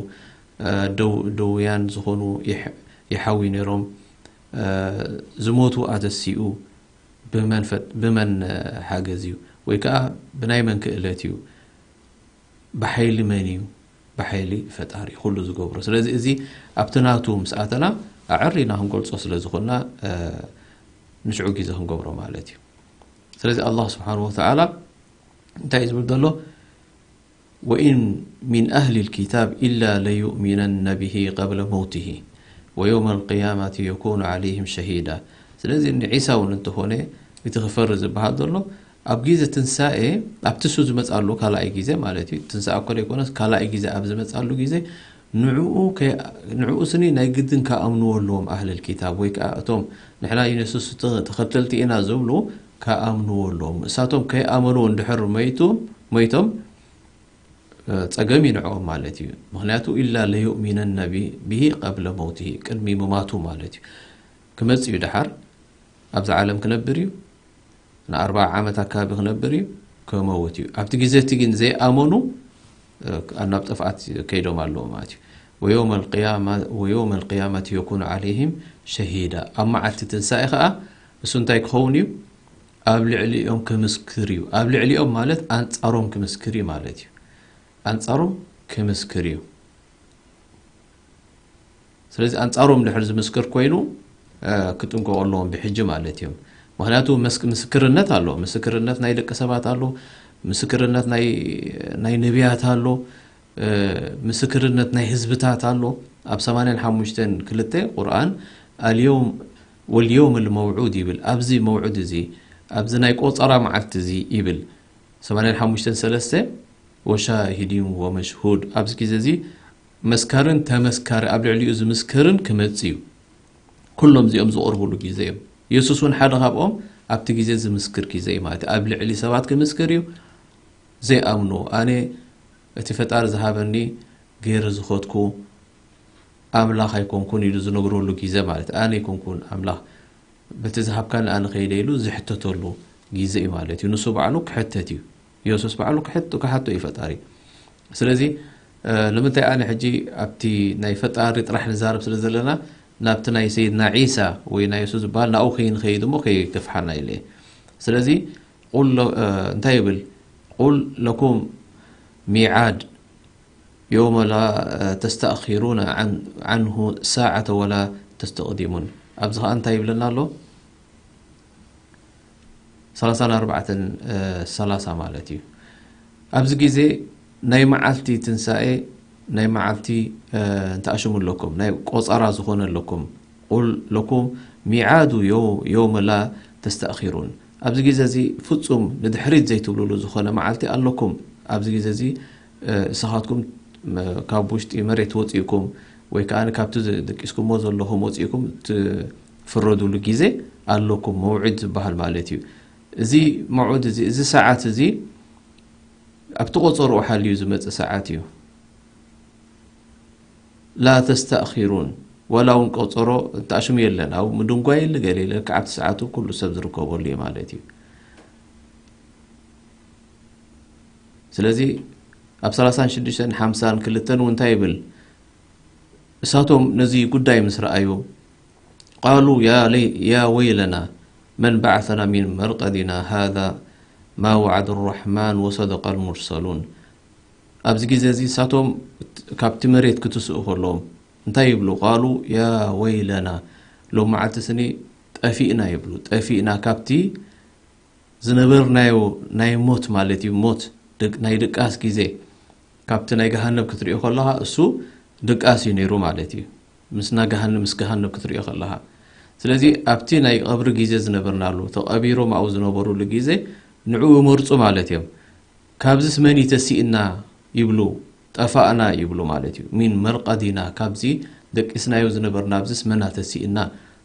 እ፣ ደው-፣ ደውያን ዝኾኑ ይሕ-፣ ይሓዊ ነይሮም፣ እ፣ ዝሞቱ ኣተሲኡ ብመን ፈ-፣ ብመን፣ እ፣ ሓገዝ እዩ? ወይ ከኣ ብናይ መን ክእለት እዩ? ብሓይሊ መን እዩ? ብሓይሊ ፈጣሪ ኩሉ ዝገብሮ። ስለዚ እዚ ኣብቲ ናቱ ምስ ኣተና ኣዕሪና ክንገልጾ ስለ ዝኾንና፣ እ፣ ንሽዑ ግዜ ክንገብሮ ማለት እዩ። ስለዚ ኣላህ ስብሓንሁ ወተዓላ እንታይ እዩ ዝብል ዘሎ? "ወኢን ሚን ኣህሊል ኪታብ ኢላ ለዩእሚነነ ብሂ ቀብለ መውቲሂ ወየውመል ቅያመቲ የኩኑ ዓለይሂም ሸሂዳ።" ስለዚ ንዒሳ እውን እንተኾነ እቲ ክፈርድ ዝበሃል ዘሎ ኣብ ግዜ ትንሳኤ፣ ኣብቲ እሱ ዝመጻሉ ካልኣይ ግዜ ማለት እዩ። ትንሳኤ እኮ ዘይኮነስ ካልኣይ ግዜ ኣብ ዝመጻሉ ግዜ ንዕኡ ከይ-፣ ንዕኡ ስኒ ናይ ግድን ክኣምንዎ ኣለዎም ኣህለል ኪታብ፣ ወይ ከኣ እቶም ንሕና የሱስ ተ-፣ ተኸተልቲ ኢና ዝብሉ ከኣምንዎ ኣለዎም። እሳቶም ከይኣመኑ እንድሕር መይቱ-፣ መይቶም፣ እ፣ ጸገም እዩ ንዕኦም ማለት እዩ። ምኽንያቱ፣ "ኢላ ለዩእሚነነ ቢ-፣ ብሂ ቀብለ መውትሂ"፣ ቅድሚ ምማቱ ማለት እዩ። ክመጽእ እዩ ደሓር፣ ኣብዛ ዓለም ክነብር እዩ፣ ንኣርብዓ ዓመት ኣካባቢ ክነብር እዩ፣ ክመውት እዩ። ኣብቲ ግዜ እቲ ግን ዘይኣመኑ፣ እ፣ ናብ ጥፍኣት ከይዶም ኣለዉ ማለት እዩ። "ወየውመ ልቅያማ-፣ ወየውመ ልቅያመቲ የኩኑ ዓለይሂም ሸሂዳ"፣ ኣብ መዓልቲ ትንሳኤ ኸኣ እሱ እንታይ ክኸውን እዩ? ኣብ ልዕሊኦም ክምስክር እዩ። ኣብ ልዕሊኦም ማለት ኣንጻሮም ክምስክር እዩ ማለት እዩ። ኣንጻሮም ክምስክር እዩ። ስለዚ ኣንጻሮም ድሕር ዝምስክር ኮይኑ፣ እ፣ ክጥንቀቑ ኣለዎም ብሕጂ ማለት እዮም። ምኽንያቱ መስክ-፣ ምስክርነት ኣሎ። ምስክርነት ናይ ደቂ ሰባት ኣሎ። ምስክርነት ናይ፣ ናይ ነቢያት ኣሎ። እ፣ ምስክርነት ናይ ህዝብታት ኣሎ። ኣብ ሰማንያን ሓሙሽተን ክልተ ቁርኣን፣ "ኣልየውም ወልየውም ልመውዑድ" ይብል። ኣብዚ መውዑድ እዚ፣ ኣብዚ ናይ ቆጸራ መዓልቲ እዚ ይብል። ሰማንያን ሓሙሽተን ሰለስተ፣ "ወሻሂዲን ወመሽሁድ"፣ ኣብዚ ግዜ እዚ መስካርን ተመስካሪ፣ ኣብ ልዕሊኡ ዝምስክርን ክመጽእ እዩ። ኩሎም እዚኦም ዝቐርብሉ ግዜ እዮም። የሱስ እውን ሓደ ካብኦም ኣብቲ ግዜ ዝምስክር ግዜ እዩ ማለት እዩ። ኣብ ልዕሊ ሰባት ክምስክር እዩ። ዘይኣምኑ፣ ኣነ እቲ ፈጣሪ ዝሃበኒ ገይረ ዝኸድኩ ኣምላኽ ኣይኮንኩን ኢሉ ዝነግረሉ ግዜ ማለት እዩ። ኣነ ኣይኮንኩን ኣምላኽ፣ በቲ ዝሃብካኒ ኣነ ከይደ ኢሉ ዝሕተተሉ ግዜ እዩ ማለት እዩ። ንሱ ባዕሉ ክሕተት እዩ። የሱስ ባዕሉ ክሕት-፣ ክሓቶ እዩ ፈጣሪ። ስለዚ፣ እ፣ ንምንታይ ኣነ ሕጂ ኣብቲ ናይ ፈጣሪ ጥራሕ ንዛረብ ስለ ዘለና፣ ናብቲ ናይ ሰይድና ዒሳ ወይ ናይ የሱስ ዝበሃል ናብኡ ከይንኸይድ እሞ ከይገፍሓና ኢለ እየ። ስለዚ፣ ቁል ለ-፣ እ፣ እንታይ ይብል? "ቁል ለኩም ሚዓድ የውመ ላ ተስተእኺሩነ ዓን-፣ ዓንሁ ሳዓተ ወላ ተስተቕዲሙን።" ኣብዚ ኸኣ እንታይ ይብለና ኣሎ? ሰላሳን ኣርባዕተን፣ እ፣ ሰላሳ ማለት እዩ። ኣብዚ ግዜ ናይ መዓልቲ ትንሳኤ፣ ናይ መዓልቲ፣ እ፣ እንተኣሽሙ ኣለኩም፣ ናይ ቆጸራ ዝኾነ ኣለኩም። ቁል ለኩም ሚዓዱ የው-፣ የውመ ላ ተስተእኺሩን። ኣብዚ ግዜ እዚ ፍጹም ንድሕሪት ዘይትብልሉ ዝኾነ መዓልቲ ኣለኩም። ኣብዚ ግዜ እዚ፣ እ፣ ንስኻትኩም፣ እ፣ ካብ ውሽጢ መሬት ወጺእኩም ወይ ከኣ ካብቲ ዝ-፣ ደቂስኩሞ ዘለኹም ወጺእኩም ትፍረዱሉ ግዜ ኣለኩም፣ መውዒድ ዝበሃል ማለት እዩ። እዚ መውዒድ እዚ፣ እዚ ሰዓት እዚ ኣብቲ ቆጸርኡ ሓልዩ ዝመጽእ ሰዓት እዩ። ላ ተስተእኺሩን፣ ዋላ እውን ቆጸሮ እንተኣሽሙ የለን፣ ኣብ ምድንጓይ የለ፣ ገለ የለ፣ ከዓብቲ ሰዓቱ ኩሉ ሰብ ዝርከበሉ እዩ ማለት እዩ። ስለዚ ኣብ ሰላሳን ሽዱሽተን ሓምሳን ክልተን እውን እንታይ ይብል? እሳቶም ነዚ ጉዳይ ምስ ረኣዩ፣ ቃሉ ያ ለይ-፣ ያ ወይለና መን በዓሰና ሚን መርቀዲና ሃዛ ማ ወዓደ ራሕማን ወሰደቀ ልሙርሰሉን። ኣብዚ ግዜ እዚ እሳቶም ካብቲ መሬት ክትስኡ ከለዎም እንታይ ይብሉ? ቃሉ ያ ወይለና፣ ሎም መዓልቲ ስኒ ጠፊእና ይብሉ። ጠፊእና ካብቲ ዝነበርናዮ ናይ ሞት ማለት እዩ። ሞት ድቅ-፣ ናይ ድቃስ ግዜ ካብቲ ናይ ገሃነብ ክትሪኦ ከለኻ እሱ ድቃስ እዩ ነይሩ ማለት እዩ። ምስና ገሃነብ፣ ምስ ገሃነብ ክትሪኦ ከለኻ። ስለዚ ኣብቲ ናይ ቀብሪ ግዜ ዝነበርናሉ፣ ተቐቢሮም ኣብኡ ዝነበሩሉ ግዜ ንዕኡ ይመርጹ ማለት እዮም። ካብዚስ መን እዩ ተሲእና ይብሉ፣ ጠፋእና ይብሉ ማለት እዩ። ሚን መርቀዲና፣ ካብዚ ደቂስናዮ ዝነበርና ኣብዚስ መን ተሲእና?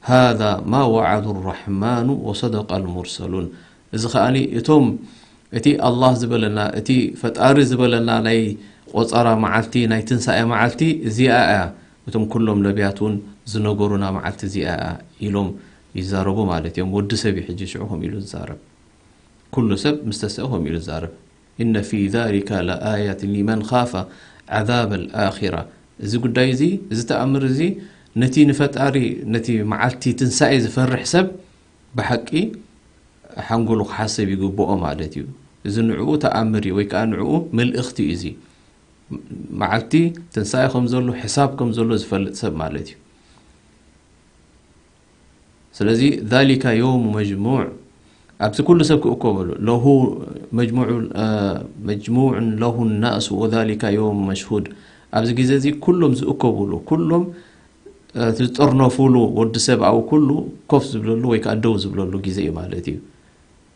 ሃዛ ማ ወዓዱ ራሕማኑ ወሰደቀ ልሙርሰሉን። እዚ ከኣኒ እቶም፣ እቲ ኣላህ ዝበለና፣ እቲ ፈጣሪ ዝበለና ናይ ቆጸራ መዓልቲ፣ ናይ ትንሳኤ መዓልቲ እዚኣ እያ። እቶም ኩሎም ነቢያት እውን ዝነገሩና መዓልቲ እዚኣ እያ ኢሎም ይዛረቡ ማለት እዮም። ወዲ ሰብ እዩ ሕጂ ሽዑ ከምኡ ኢሉ ዝዛረብ። ኩሉ ሰብ ምስ ተስአ ከምኡ ኢሉ ዝዛረብ። "ኢነ ፊ ዛሊከ ለኣያት ሊመን ኻፈ ዓዛበ ልኣኺራ።" እዚ ጉዳይ እዚ፣ እዚ ተኣምር እዚ ነቲ ንፈጣሪ፣ ነቲ መዓልቲ ትንሳኤ ዝፈርሕ ሰብ ብሓቂ ሓንጎሉ ክሓስብ ይግብኦ ማለት እዩ። እዚ ንዕኡ ተኣምር እዩ፣ ወይ ከኣ ንዕኡ መልእኽቲ እዩ እዚ። መዓልቲ ትንሳኤ ከም ዘሎ፣ ሕሳብ ከም ዘሎ ዝፈልጥ ሰብ ማለት እዩ። ስለዚ ዛሊከ የውሙ መጅሙዕ፣ ኣብዚ ኩሉ ሰብ ክእከበሉ፣ ለሁ መጅሙዑ፣ እ፣ መጅሙዑን ለሁ ናሱ ወዛሊከ የውሙ መሽሁድ፣ ኣብዚ ግዜ እዚ ኩሎም ዝእከብሉ፣ ኩሎም፣ እ፣ ዝጥርነፍሉ፣ ወዲ ሰብ ኣብኡ ኩሉ ኮፍ ዝብለሉ ወይ ከኣ ደው ዝብለሉ ግዜ እዩ ማለት እዩ።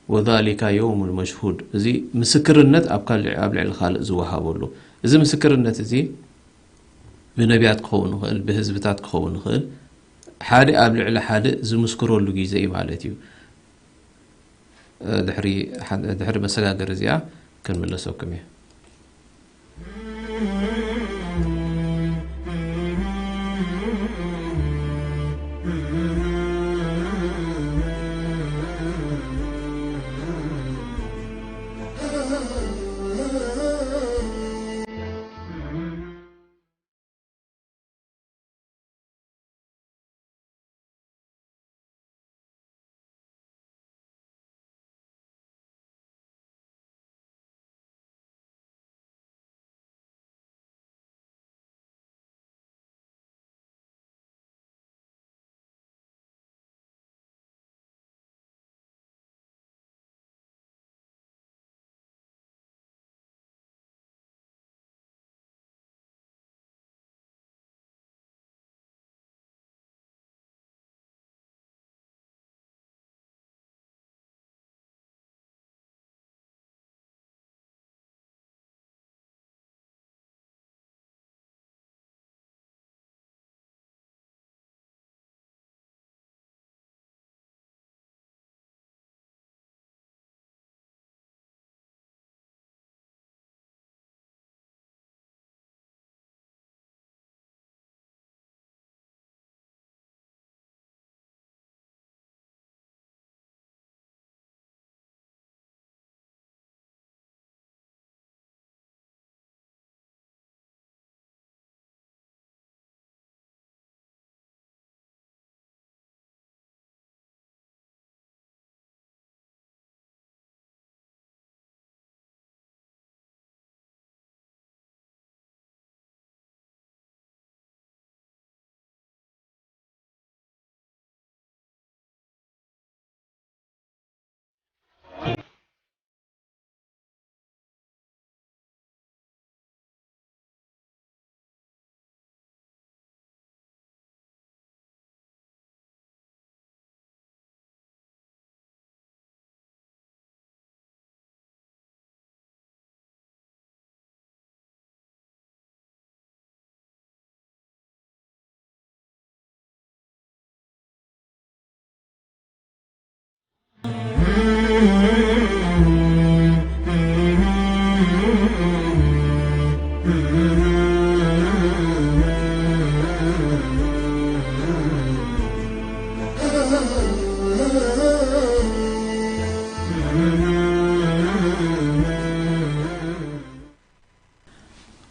ወዛሊከ የውሙን መሽሁድ፣ እዚ ምስክርነት ኣብ ካልእ፣ ኣብ ልዕሊ ካልእ ዝወሃበሉ። እዚ ምስክርነት እዚ ብነቢያት ክኸውን ይኽእል፣ ብህዝብታት ክኸውን ይኽእል፣ ሓደ ኣብ ልዕሊ ሓደ ዝምስክረሉ ግዜ እዩ ማለት እዩ። ድሕሪ መሰጋገሪ እዚኣ ክንምለሰኩም እየ።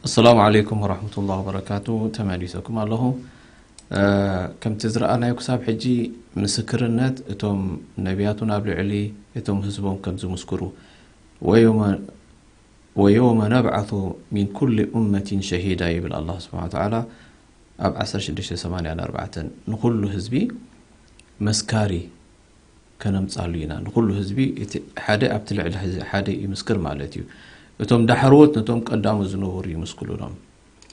ኣሰላሙ ዓለይኩም ወራህመቱላሂ ወበረካቱ። ተመሊሰኩም ኣለኹ። እ፣ ከምቲ ዝረኣናዮ ክሳብ ሕጂ ምስክርነት እቶም ነቢያቱን ኣብ ልዕሊ እቶም ህዝቦም ከም ዝምስክሩ፣ ወየውመ፣ ወየውመ ነብዓሱ ሚን ኩሊ ኡመቲን ሸሂዳ ይብል ኣላህ ስብሓነ ወተዓላ ኣብ ዓሰርተ ሽዱሽተ ሰማንያን ኣርባዕተን፣ ንኹሉ ህዝቢ መስካሪ ከነምጻሉ ኢና። ንኹሉ ህዝቢ እቲ ሓደ ኣብቲ ልዕሊ ህዝ-፣ ሓደ ይምስክር ማለት እዩ። እቶም ዳሕረዎት ነቶም ቀዳሞት ዝነበሩ ይምስክሩሎም።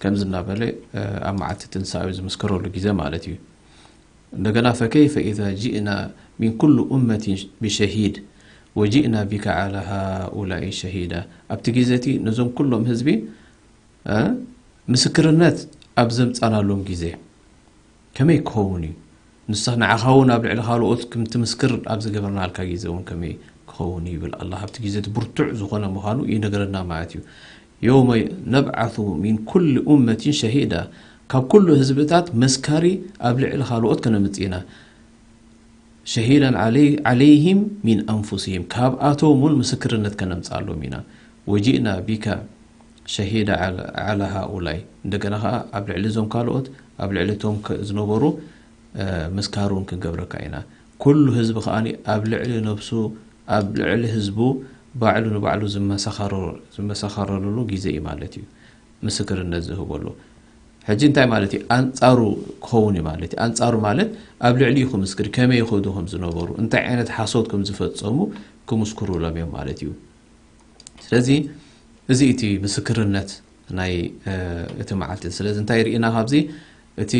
ከምዚ እናበለ፣ እ፣ ኣብ መዓልቲ ትንሳኤ ዝምስከረሉ ግዜ ማለት እዩ። እንደገና ፈከይፈ ኢዛ ጂእና ሚን ኩሉ ኡመቲን ብሸሂድ ወጂእና ቢካ ዓላ ሃኡላኢ ሸሂዳ። ኣብቲ ግዜ እቲ ነዞም ኩሎም ህዝቢ፣ እ፣ ምስክርነት ኣብ ዘምጻናሎም ግዜ ከመይ ክኸውን እዩ? ንስኻ ንዓኻ እውን ኣብ ልዕሊ ካልኦት ከም ትምስክር ኣብ ዝገበርናልካ ግዜ እውን ከመይ ክኸውን እዩ? ይብል ኣላህ። ኣብቲ ግዜ እቲ ብርቱዕ ዝኾነ ምዃኑ ይነግረና ማለት እዩ። የውመ ነብዓሱ ሚን ኩሊ ኡመቲን ሸሂዳ፣ ካብ ኩሉ ህዝብታት መስካሪ ኣብ ልዕሊ ካልኦት ከነምጽእ ኢና። ሸሂዳን ዓለይ-፣ ዓለይሂም ሚን ኣንፉሲሂም፣ ካብኣቶም እውን ምስክርነት ከነምጽኣሎም ኢና። ወጂእና ቢካ ሸሂዳ ዓለ-፣ ዓላ ሃኡላይ፣ እንደገና ኸዓ ኣብ ልዕሊ እዞም ካልኦት፣ ኣብ ልዕሊ እቶም ከ-፣ ዝነበሩ፣ እ፣ መስካሪ እውን ክንገብረካ ኢና። ኩሉ ህዝቢ ኸዓ ኣብ ልዕሊ ነብሱ፣ ኣብ ልዕሊ ህዝቡ ባዕሉ ንባዕሉ ዝመሳኸሮ-፣ ዝመሳኸረሉ ግዜ እዩ ማለት እዩ። ምስክርነት ዝህበሉ። ሕጂ እንታይ ማለት እዩ? ኣንጻሩ ክኸውን እዩ ማለት እዩ። ኣንጻሩ ማለት ኣብ ልዕሊኡ ክምስክር፣ ከመይ ይኸዱ ከም ዝነበሩ፣ እንታይ ዓይነት ሓሶት ከም ዝፈጸሙ ክምስክሩሎም እዮም ማለት እዩ። ስለዚ እዚ እቲ ምስክርነት ናይ፣ እ፣ እቲ መዓልቲ። ስለዚ እንታይ ርኢና ካብዚ? እቲ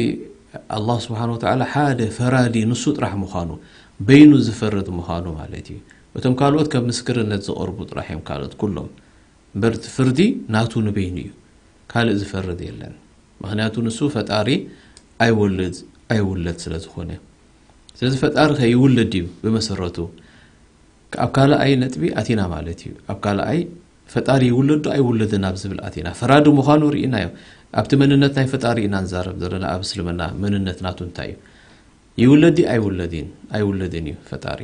ኣላህ ስብሓነ ወተዓላ ሓደ ፈራዲ ንሱ ጥራሕ ምዃኑ፣ በይኑ ዝፈርድ ምዃኑ ማለት እዩ። እቶም ካልኦት ከም ምስክርነት ዝቐርቡ ጥራሕ እዮም ካልኦት ኩሎም። እምበር እቲ ፍርዲ ናቱ ንበይኑ እዩ። ካልእ ዝፈርድ የለን። ምኽንያቱ ንሱ ፈጣሪ ኣይወልድ ኣይውለድ ስለ ዝኾነ። ስለዚ ፈጣሪ ከይውለድ እዩ ብመሰረቱ። ኣብ ካልኣይ ነጥቢ ኣቲና ማለት እዩ። ኣብ ካልኣይ ፈጣሪ ይውለድ ዶ ኣይውለድን ኣብ ዝብል ኣቲና። ፈራዲ ምዃኑ ርኢናዮ። ኣብቲ መንነት ናይ ፈጣሪ ኢና ንዛረብ ዘለና፣ ኣብ እስልምና መንነት ናቱ እንታይ እዩ? ይውለድ ድዩ ኣይውለድን? ኣይውለድን እዩ ፈጣሪ።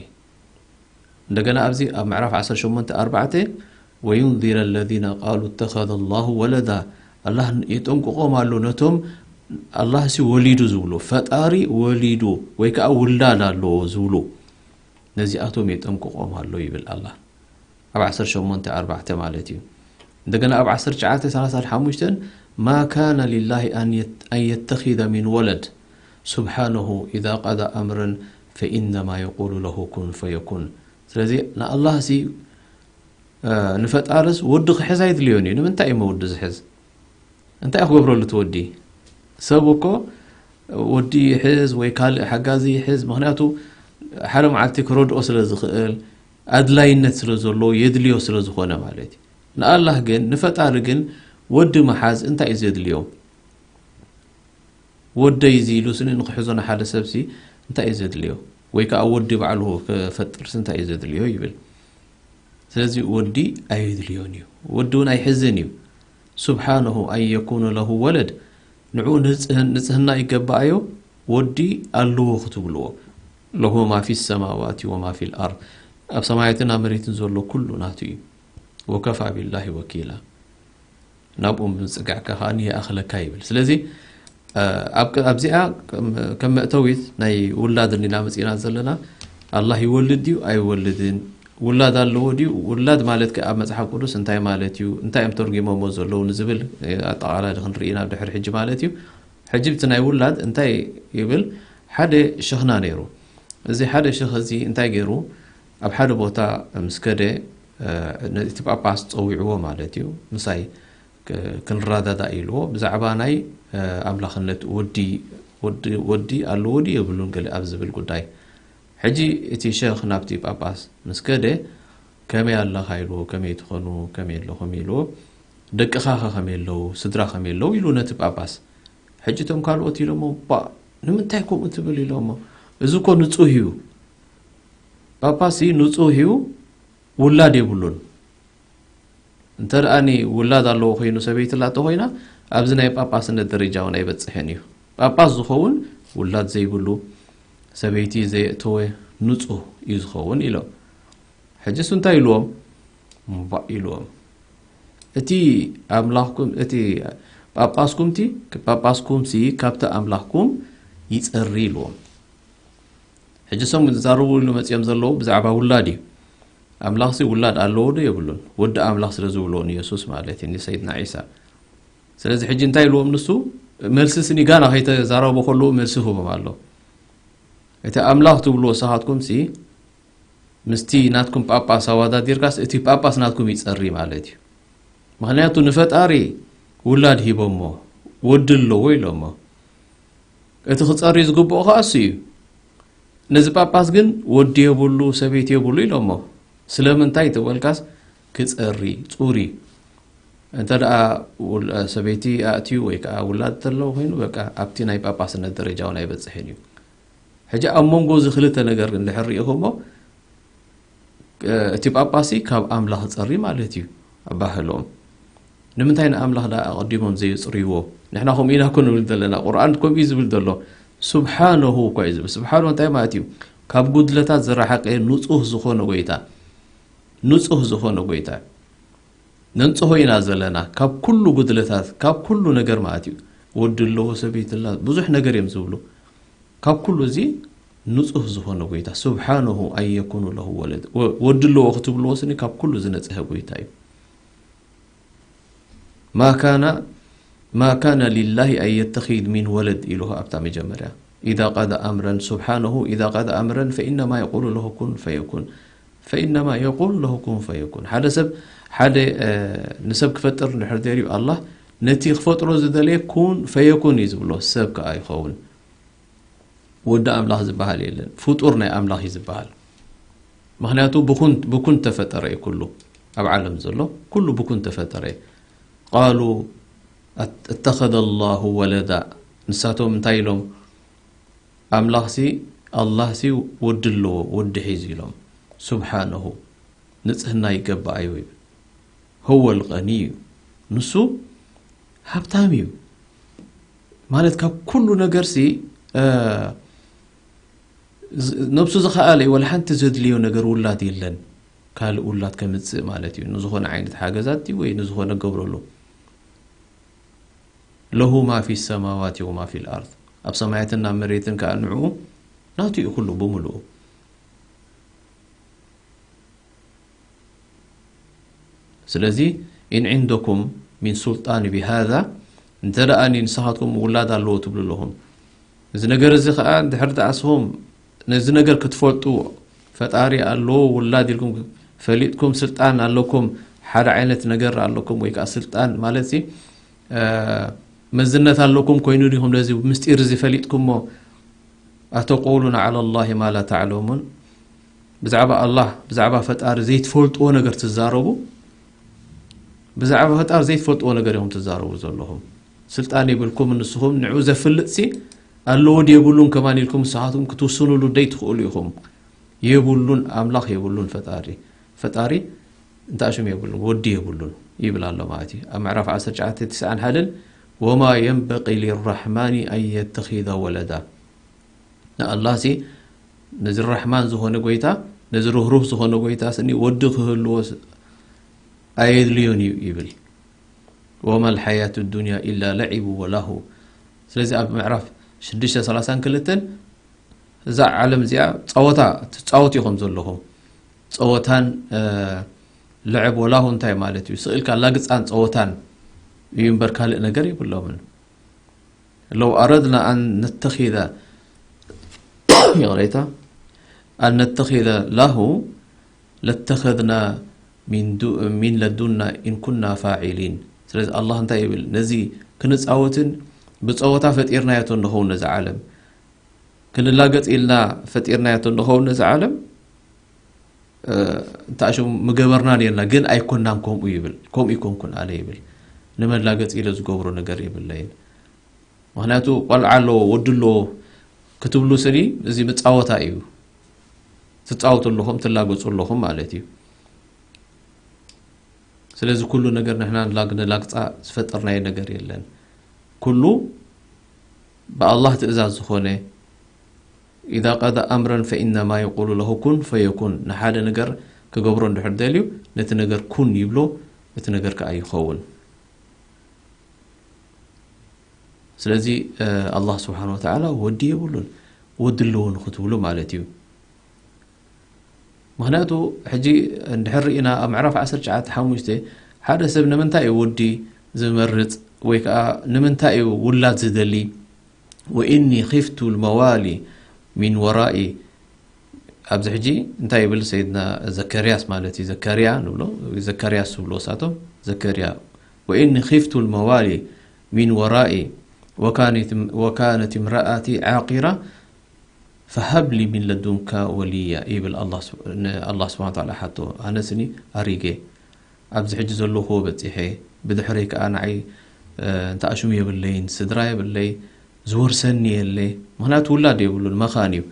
እንደገና ኣብዚ ኣብ ምዕራፍ ዓሰርተ ሸሞንተ ኣርባዕተ «وينذر الذين قالوا اتخذ الله ولدا»፣ ኣላህ የጠንቅቖም ኣሎ ነቶም ኣላህ ሲ ወሊዱ ዝብሉ፣ ፈጣሪ ወሊዱ ወይ ከዓ ውላድ ኣለዎ ዝብሉ፣ ነዚኣቶም የጠንቅቖም ኣሎ ይብል ኣላህ። ኣብ ዓሰርተ ሸሞንተ ኣርባዕተ ማለት እዩ። እንደገና ኣብ ዓሰርተ ትሽዓተ ሰላሳ ሓሙሽተ «ما كان لله أن يت-، أن يتخذ من ولد سبحانه إذا قضى أمرا فإنما يقول له كن فيكون». ስለዚ ንኣላህ ሲ፣ እ፣ ንፈጣርስ ወዲ ክሕዝ ኣይድልዮን እዩ። ንምንታይ እዩ ወዲ ዝሕዝ? እንታይ ክገብረሉ እቲ ወዲ? ሰብ እኮ ወዲ ይሕዝ ወይ ካልእ ሓጋዚ ይሕዝ፣ ምኽንያቱ ሓደ መዓልቲ ክረድኦ ስለ ዝኽእል፣ ኣድላይነት ስለ ዘለዎ፣ የድልዮ ስለ ዝኾነ ማለት እዩ። ንኣላህ ግን፣ ንፈጣሪ ግን ወዲ ምሓዝ እንታይ እዩ ዘድልዮ? ወደይ እዚ ኢሉ ስኒ ንኽሕዞ ንሓደ ሰብሲ እንታይ እዩ ዘድልዮ? ወይ ከዓ ወዲ ባዕሉ ክፈጥርስ እንታይ እዩ ዘድልዮ ይብል። ስለዚ ወዲ ኣየድልዮን እዩ። ወዲ እውን ኣይሕዝን እዩ። سبحانه أن يكون له ولد، ንዑ ንጽህን-፣ ንጽህና ይገባኣዮ ወዲ ኣለዎ ክትብልዎ። له ما في السماوات وما في الأرض، ኣብ ሰማያትን ኣብ መሬትን ዘሎ ኩሉ ናቱ እዩ። وكفى بالله وكيلا، ናብኡ ምጽጋዕካ ከኣ ይኣኽለካ ይብል። ስለዚ፣ እ፣ ኣብ ቅ-፣ ኣብዚኣ ከም፣ ከም መእተዊት ናይ ውላድ እንዲና መጺእና ዘለና፣ ኣላህ ይወልድ ድዩ ኣይወልድን? ውላድ ኣለዎ ድዩ? ውላድ ማለት ከ ኣብ መጽሓፍ ቅዱስ እንታይ ማለት እዩ? እንታይ እዮም ተርጒሞሞ ዘለዉ ንዝብል፣ እ፣ ኣጠቓላሊ ክንርኢ ኢና ድሕሪ ሕጂ ማለት እዩ። ሕጂ እቲ ናይ ውላድ እንታይ ይብል? ሓደ ሸኽና ነይሩ። እዚ ሓደ ሸኽ እዚ እንታይ ገይሩ? ኣብ ሓደ ቦታ ምስ ከደ፣ እ፣ ነቲ ጳጳስ ጸዊዕዎ ማለት እዩ። ምሳይ ክ-፣ ክንረዳዳእ ኢልዎ። ብዛዕባ ናይ፣ እ፣ ኣምላኽነት ወዲ፣ ወዲ፣ ወዲ ኣለዎ ድዩ የብሉን ገለ ኣብ ዝብል ጉዳይ። ሕጂ እቲ ሸኽ ናብቲ ጳጳስ ምስ ከደ፣ "ከመይ ኣለኻ?" ኢልዎ። "ከመይ ትኾኑ? ከመይ ኣለኹም?" ኢልዎ። "ደቅኻ ኸ ከመይ ኣለዉ? ስድራ ከመይ ኣለዉ?" ኢሉ ነቲ ጳጳስ። ሕጂ እቶም ካልኦት ኢሎሞ፣ "ባ፣ ንምንታይ ከምኡ ትብል?" ኢሎሞ። "እዚ እኮ ንጹህ እዩ። ጳጳስ እዩ፣ ንጹህ እዩ፣ ውላድ የብሉን። እንተ ደኣ ውላድ ኣለዎ ኮይኑ፣ ሰበይቲ ላቶ ኮይና፣ ኣብዚ ናይ ጳጳስነት ደረጃ እውን ኣይበጽሕን እዩ። ጳጳስ ዝኸውን ውላድ ዘይብሉ፣ ሰበይቲ ዘየእተወ ንጹህ እዩ ዝኸውን" ኢሎም። ሕጂስ እንታይ ኢልዎም? እምባእ ኢልዎም። እቲ ኣምላኽኩም፣ እቲ ጳጳስኩምቲ፣ ጳጳስኩምሲ ካብቲ ኣምላኽኩም ይጸሪ ኢልዎም። ሕጂ እሶም ዝዛረቡ ኢሉ መጺኦም ዘለዉ ብዛዕባ ውላድ እዩ። ኣምላኽሲ ውላድ ኣለዎ ዶ የብሉን? ወዲ ኣምላኽ ስለ ዝብልዎ ንየሱስ ማለት እዩ፣ ንሰይድና ዒሳ። ስለዚ ሕጂ እንታይ ኢልዎም ንሱ? መልሲ ስኒ ጋና ከይተዛረቡ ከለዉ መልሲ ህቦም ኣሎ። እቲ ኣምላኽ ትብልዎ ንስኻትኩምሲ ምስቲ ናትኩም ጳጳስ ኣወዳዲርካስ እቲ ጳጳስ ናትኩም ይጸሪ ማለት እዩ። ምኽንያቱ ንፈጣሪ ውላድ ሂቦሞ፣ ወዲ ኣለዎ ኢሎሞ። እቲ ክጸሪ ዝግብኦ ከኣ እሱ እዩ። ነዚ ጳጳስ ግን ወዲ የብሉ፣ ሰበይቲ የብሉ ኢሎሞ። ስለምንታይ ተበልካስ ክጸሪ፣ ጹር እዩ። እንተ ደኣ ውል-፣ ሰበይቲ ኣእትዩ ወይ ከኣ ውላድ ተለዎ ኮይኑ፣ በቃ ኣብቲ ናይ ጳጳስነት ደረጃ እውን ኣይበጽሕን እዩ። ሕጂ ኣብ መንጎ እዚ ክልተ ነገር እንድሕር ርኢኹሞ፣ እ፣ እቲ ጳጳሲ ካብ ኣምላኽ ጸሪ ማለት እዩ፣ ኣባህሎም። ንምንታይ ንኣምላኽ ደኣ ኣቐዲሞም ዘየጽርይዎ? ንሕና ከምኡ ኢና እኮ ንብል ዘለና። ቁርኣን ከምኡ እዩ ዝብል ዘሎ። ስብሓነሁ እኳ እዩ ዝብል። ስብሓነሁ እንታይ ማለት እዩ? ካብ ጉድለታት ዝረሓቀ ንጹህ ዝኾነ ጎይታ። ንጹህ ዝኾነ ጎይታ። ነንጽሆ ኢና ዘለና። ካብ ኩሉ ጉድለታት፣ ካብ ኩሉ ነገር ማለት እዩ። ወዲ ኣለዎ፣ ሰበይቲ ኣላ፣ ብዙሕ ነገር እዮም ዝብሉ። ካብ ኩሉ እዚ ንጹህ ዝኾነ ጎይታ፣ ስብሓነሁ ኣን የኩኑ ለሁ ወለድ። ወ-፣ ወዲ ኣለዎ ክትብልዎ ስኒ ካብ ኩሉ ዝነጽሀ ጎይታ እዩ። ማ ካነ፣ ማ ካነ ሊላሂ ኣን የተኺዝ ሚን ወለድ ኢሉ ኣብታ መጀመርያ። ኢዛ ቀዳ ኣምረን፣ ስብሓነሁ፣ ኢዛ ቀዳ ኣምረን ፈኢነማ የቁሉ ለሁ ኩን ፈየኩን። ፈኢነማ የቁሉ ለሁ ኩን ፈየኩን። ሓደ ሰብ፣ ሓደ፣ እ፣ ንሰብ ክፈጥር እንድሕር ደልዩ ኣላህ፣ ነቲ ክፈጥሮ ዝደለየ ኩን ፈየኩን እዩ ዝብሎ፣ ሰብ ከኣ ይኸውን። ወዲ ኣምላኽ ዝበሃል የለን። ፍጡር ናይ ኣምላኽ እዩ ዝበሃል። ምኽንያቱ ብኩን፣ ብኩን ተፈጠረ እዩ ኩሉ። ኣብ ዓለም ዘሎ ኩሉ ብኩን ተፈጠረ እዩ። ቃሉ ኣት-፣ እተኸዘ ላሁ ወለዳ። ንሳቶም እንታይ ኢሎም? ኣምላኽሲ፣ ኣላህሲ ወዲ ኣለዎ፣ ወዲ ሒዙ ኢሎም። ሱብሓነሁ፣ ንጽህና ይገባኣዮ እዩ። هو الغني እዩ፣ ንሱ ሃብታም እዩ። ማለት ካብ ኩሉ ነገርሲ፣ እ፣ ዝ-፣ ነብሱ ዝኸኣለ እዩ፣ ወላ ሓንቲ ዘድልዮ ነገር ውላድ የለን። ካልእ ውላድ ከምጽእ ማለት እዩ፣ ንዝኾነ ዓይነት ሓገዛት ወይ ንዝኾነ ገብረሉ። ለሁ ማ ፊ ሰማዋት ወማ ፊል ኣርድ፣ ኣብ ሰማያትን ኣብ መሬትን ከኣ ንዕኡ ናቱ እዩ ኩሉ ብምሉኡ። ስለዚ ኢን ዒንደኩም ሚን ሱልጣን ቢሃዛ፣ እንተ ደኣ ንስኻትኩም ውላድ ኣለዎ ትብሉ ኣለኹም፣ እዚ ነገር እዚ ኸኣ እንድሕር ደኣ ንስኹም ነዚ ነገር ክትፈልጡ፣ ፈጣሪ ኣለዎ ውላድ ኢልኩም ፈሊጥኩም፣ ስልጣን ኣለኩም፣ ሓደ ዓይነት ነገር ኣለኩም ወይ ከኣ ስልጣን ማለት ሲ፣ እ፣ መዝነት ኣለኩም ኮይኑ ዲኹም ነዚ ምስጢር እዚ ፈሊጥኩሞ? ኣተቁሉና ዓላ ላሂ ማ ላ ተዕለሙን፣ ብዛዕባ ኣላህ፣ ብዛዕባ ፈጣሪ ዘይትፈልጥዎ ነገር ትዛረቡ። ብዛዕባ ፈጣሪ ዘይትፈልጥዎ ነገር ኢኹም ትዛረቡ ዘለኹም። ስልጣን የብልኩም፣ ንስኹም ንዑ ዘፍልጥሲ ኣለዎ ድየብሉን ከማን ኢልኩም ንስኻትኩም ክትውስኑሉ ደይ ትኽእሉ ኢኹም። የብሉን፣ ኣምላኽ የብሉን ፈጣሪ። ፈጣሪ እንታይ ሽም የብሉን፣ ወዲ የብሉን ይብል ኣሎ ማለት እዩ። ኣብ ምዕራፍ ዓሰርተ ትሽዓተ፣ ትስዓን ሓደን፣ ወማ የንበቂ ሊራሕማኒ ኣን የተኺዘ ወለዳ። ንኣላህ ሲ፣ ነዚ ራሕማን ዝኾነ ጎይታ፣ ነዚ ርህሩህ ዝኾነ ጎይታ ስኒ ወዲ ክህልዎ ስ-፣ ኣየድልዮን እዩ ይብል። ወማ ልሓያቱ ዱንያ ኢላ ለዒቡ ወላሁ። ስለዚ ኣብ ምዕራፍ ሽዱሽተ ሰላሳን ክልተን፣ እዛ ዓለም እዚኣ ጸወታ ትጻወቱ ኢኹም ዘለኹም። ጸወታን፣ እ፣ ልዕብ ወላሁ እንታይ ማለት እዩ? ስቕ ኢልካ ላግጻን ጸወታን እዩ እምበር ካልእ ነገር የብሎምን። ለው ኣረድና ኣን ነተኺዘ፣ ይቕሬታ፣ ኣን ነተኺዘ ላሁ ለተኸዝና ሚን ዱ-፣ ሚን ለዱና ኢን ኩና ፋዒሊን። ስለዚ ኣላህ እንታይ ይብል? ነዚ ክንጻወትን ብጸወታ ፈጢርናዮ እንኸውን ነዚ ዓለም፣ ክንላገጽ ኢልና ፈጢርናዮ እንኸውን ነዚ ዓለም፣ እ፣ እንታይ ሽሙ ምገበርና ነርና፣ ግን ኣይኮናን ከምኡ ይብል። ከምኡ ይኮንኩን ኣነ ይብል። ንመላገጺ ኢለ ዝገብሮ ነገር የብለይን። ምኽንያቱ ቆልዓ ኣለዎ፣ ወዲ ኣለዎ ክትብሉ ስኒ፣ እዚ መጻወታ እዩ። ትጻወቱ ኣለኹም፣ ትላገጹ ኣለኹም ማለት እዩ። ስለዚ ኩሉ ነገር ንሕና ንላግ-፣ ንላግጻ ዝፈጠርናዮ ነገር የለን። ኩሉ ብኣላህ ትእዛዝ ዝኾነ፣ ኢዛ ቀዳ ኣምረን ፈኢነማ የቁሉ ለሁ ኩን ፈየኩን። ንሓደ ነገር ክገብሮ እንድሕር ደልዩ፣ ነቲ ነገር ኩን ይብሎ፣ እቲ ነገር ከኣ ይኸውን። ስለዚ፣ እ፣ ኣላህ ስብሓን ወተዓላ ወዲ የብሉን፣ ወዲ ኣለዎ ንኽትብሉ ማለት እዩ። ምኽንያቱ፣ ሕጂ እንድሕር ርኢና ኣብ ምዕራፍ ዓሰርተ ትሽዓተ ሓሙሽተ፣ ሓደ ሰብ ንምንታይ እዩ ወዲ ዝመርጽ ወይ ከኣ ንምንታይ እዩ ውላድ ዝደሊ? ወኢኒ ኺፍቱ ልመዋሊ ሚን ወራኢ። ኣብዚ ሕጂ እንታይ ይብል ሰይድና ዘከርያስ ማለት እዩ፣ ዘከርያ ንብሎ፣ ዘከርያስ ዝብሎ ሳቶም፣ ዘከርያ። ወኢኒ ኺፍቱ ልመዋሊ ሚን ወራኢ ወካነት፣ ወካነት እምረኣቲ ዓቂራ ፈሀብ ሊ ሚን ለዱንካ ወልያ ይብል ኣላህ ስብ-፣ ንኣላህ ስብሓን ወተዓላ ሓቶ። ኣነ ስኒ ኣሪገ፣ ኣብዚ ሕጂ ዘለኹዎ በጺሐ፣ ብድሕረይ ከኣ ንዓይ፣ እ፣ እንተ ኣሽሙ የብለይን፣ ስድራ የብለይ፣ ዝወርሰኒ የለ። ምኽንያቱ ውላድ የብሉን፣ መኻን እዩ።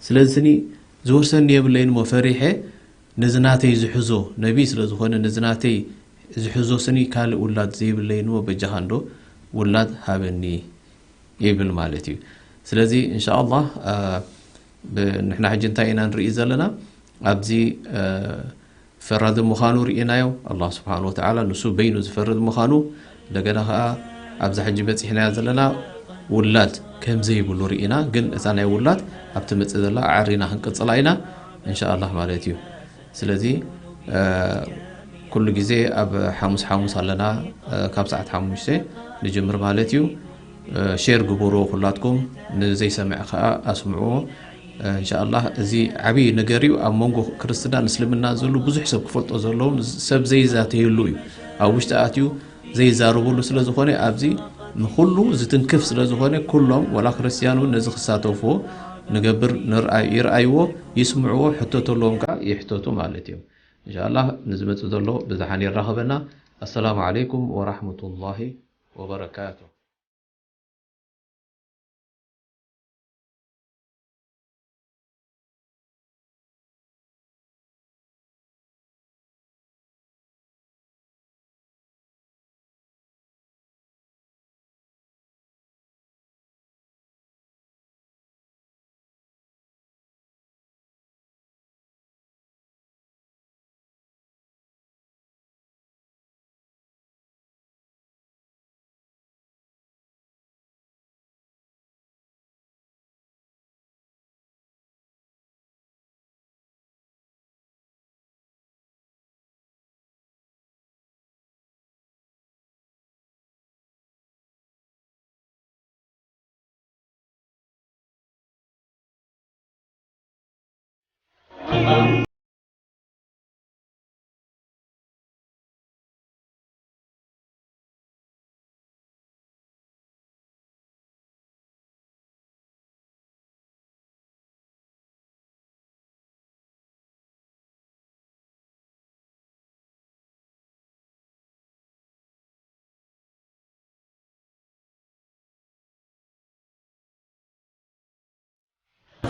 ስለዚ ስኒ ዝወርሰኒ የብለይን እሞ ፈሪሐ፣ ነዚ ናተይ ዝሕዞ ነቢ ስለ ዝኾነ፣ ነዚ ናተይ ዝሕዞ ስኒ ካልእ ውላድ ዘይብለይን እሞ በጃኻ እንዶ ውላድ ሃበኒ ይብል ማለት እዩ። ስለዚ እንሻኣላህ፣ እ፣ ብ-፣ ንሕና ሕጂ እንታይ ኢና ንርኢ ዘለና? ኣብዚ፣ እ፣ ፈራዲ ምዃኑ ርኢናዮ። ኣላህ ስብሓን ወተዓላ ንሱ በይኑ ዝፈርድ ምዃኑ፣ እንደገና ኸዓ ኣብዛ ሕጂ በፂሕናያ ዘለና ውላድ ከም ዘይብሉ ርኢና፣ ግን እዛ ናይ ውላድ ኣብ ትመፅእ ዘላ ኣዕሪና ክንቅፅላ ኢና እንሻኣላህ ማለት እዩ። ስለዚ፣ እ፣ ኩሉ ግዜ ኣብ ሓሙስ ሓሙስ ኣለና፣ እ፣ ካብ ሰዓት ሓሙሽተ ንጅምር ማለት እዩ። እ፣ ሼር ግበርዎ ኩላትኩም፣ ንዘይሰምዕ ኸዓ ኣስምዕዎ። እ፣ እንሻኣላህ እዚ ዓብዪ ነገር እዩ። ኣብ መንጎ ክርስትናን እስልምናን ዘሎ ብዙሕ ሰብ ክፈልጦ ዘለዎን ሰብ ዘይዛተየሉ እዩ። ኣብ ውሽጢ ኣትዩ ዘይዛረበሉ ስለ ዝኾነ፣ ኣብዚ ንኹሉ ዝትንክፍ ስለ ዝኾነ፣ ኩሎም ወላ ክርስትያን እውን ነዚ ክሳተፍዎ ንገብር፣ ንርኣይ-፣ ይርኣይዎ፣ ይስምዕዎ፣ ሕቶ ተለዎም ከዓ ይሕተቱ ማለት እዮም። እንሻኣላህ ንዝመጽእ ዘሎ ብዝሓን የራኽበና። ኣሰላሙ ዓለይኩም ወራሕመቱላሂ ወበረካቱ።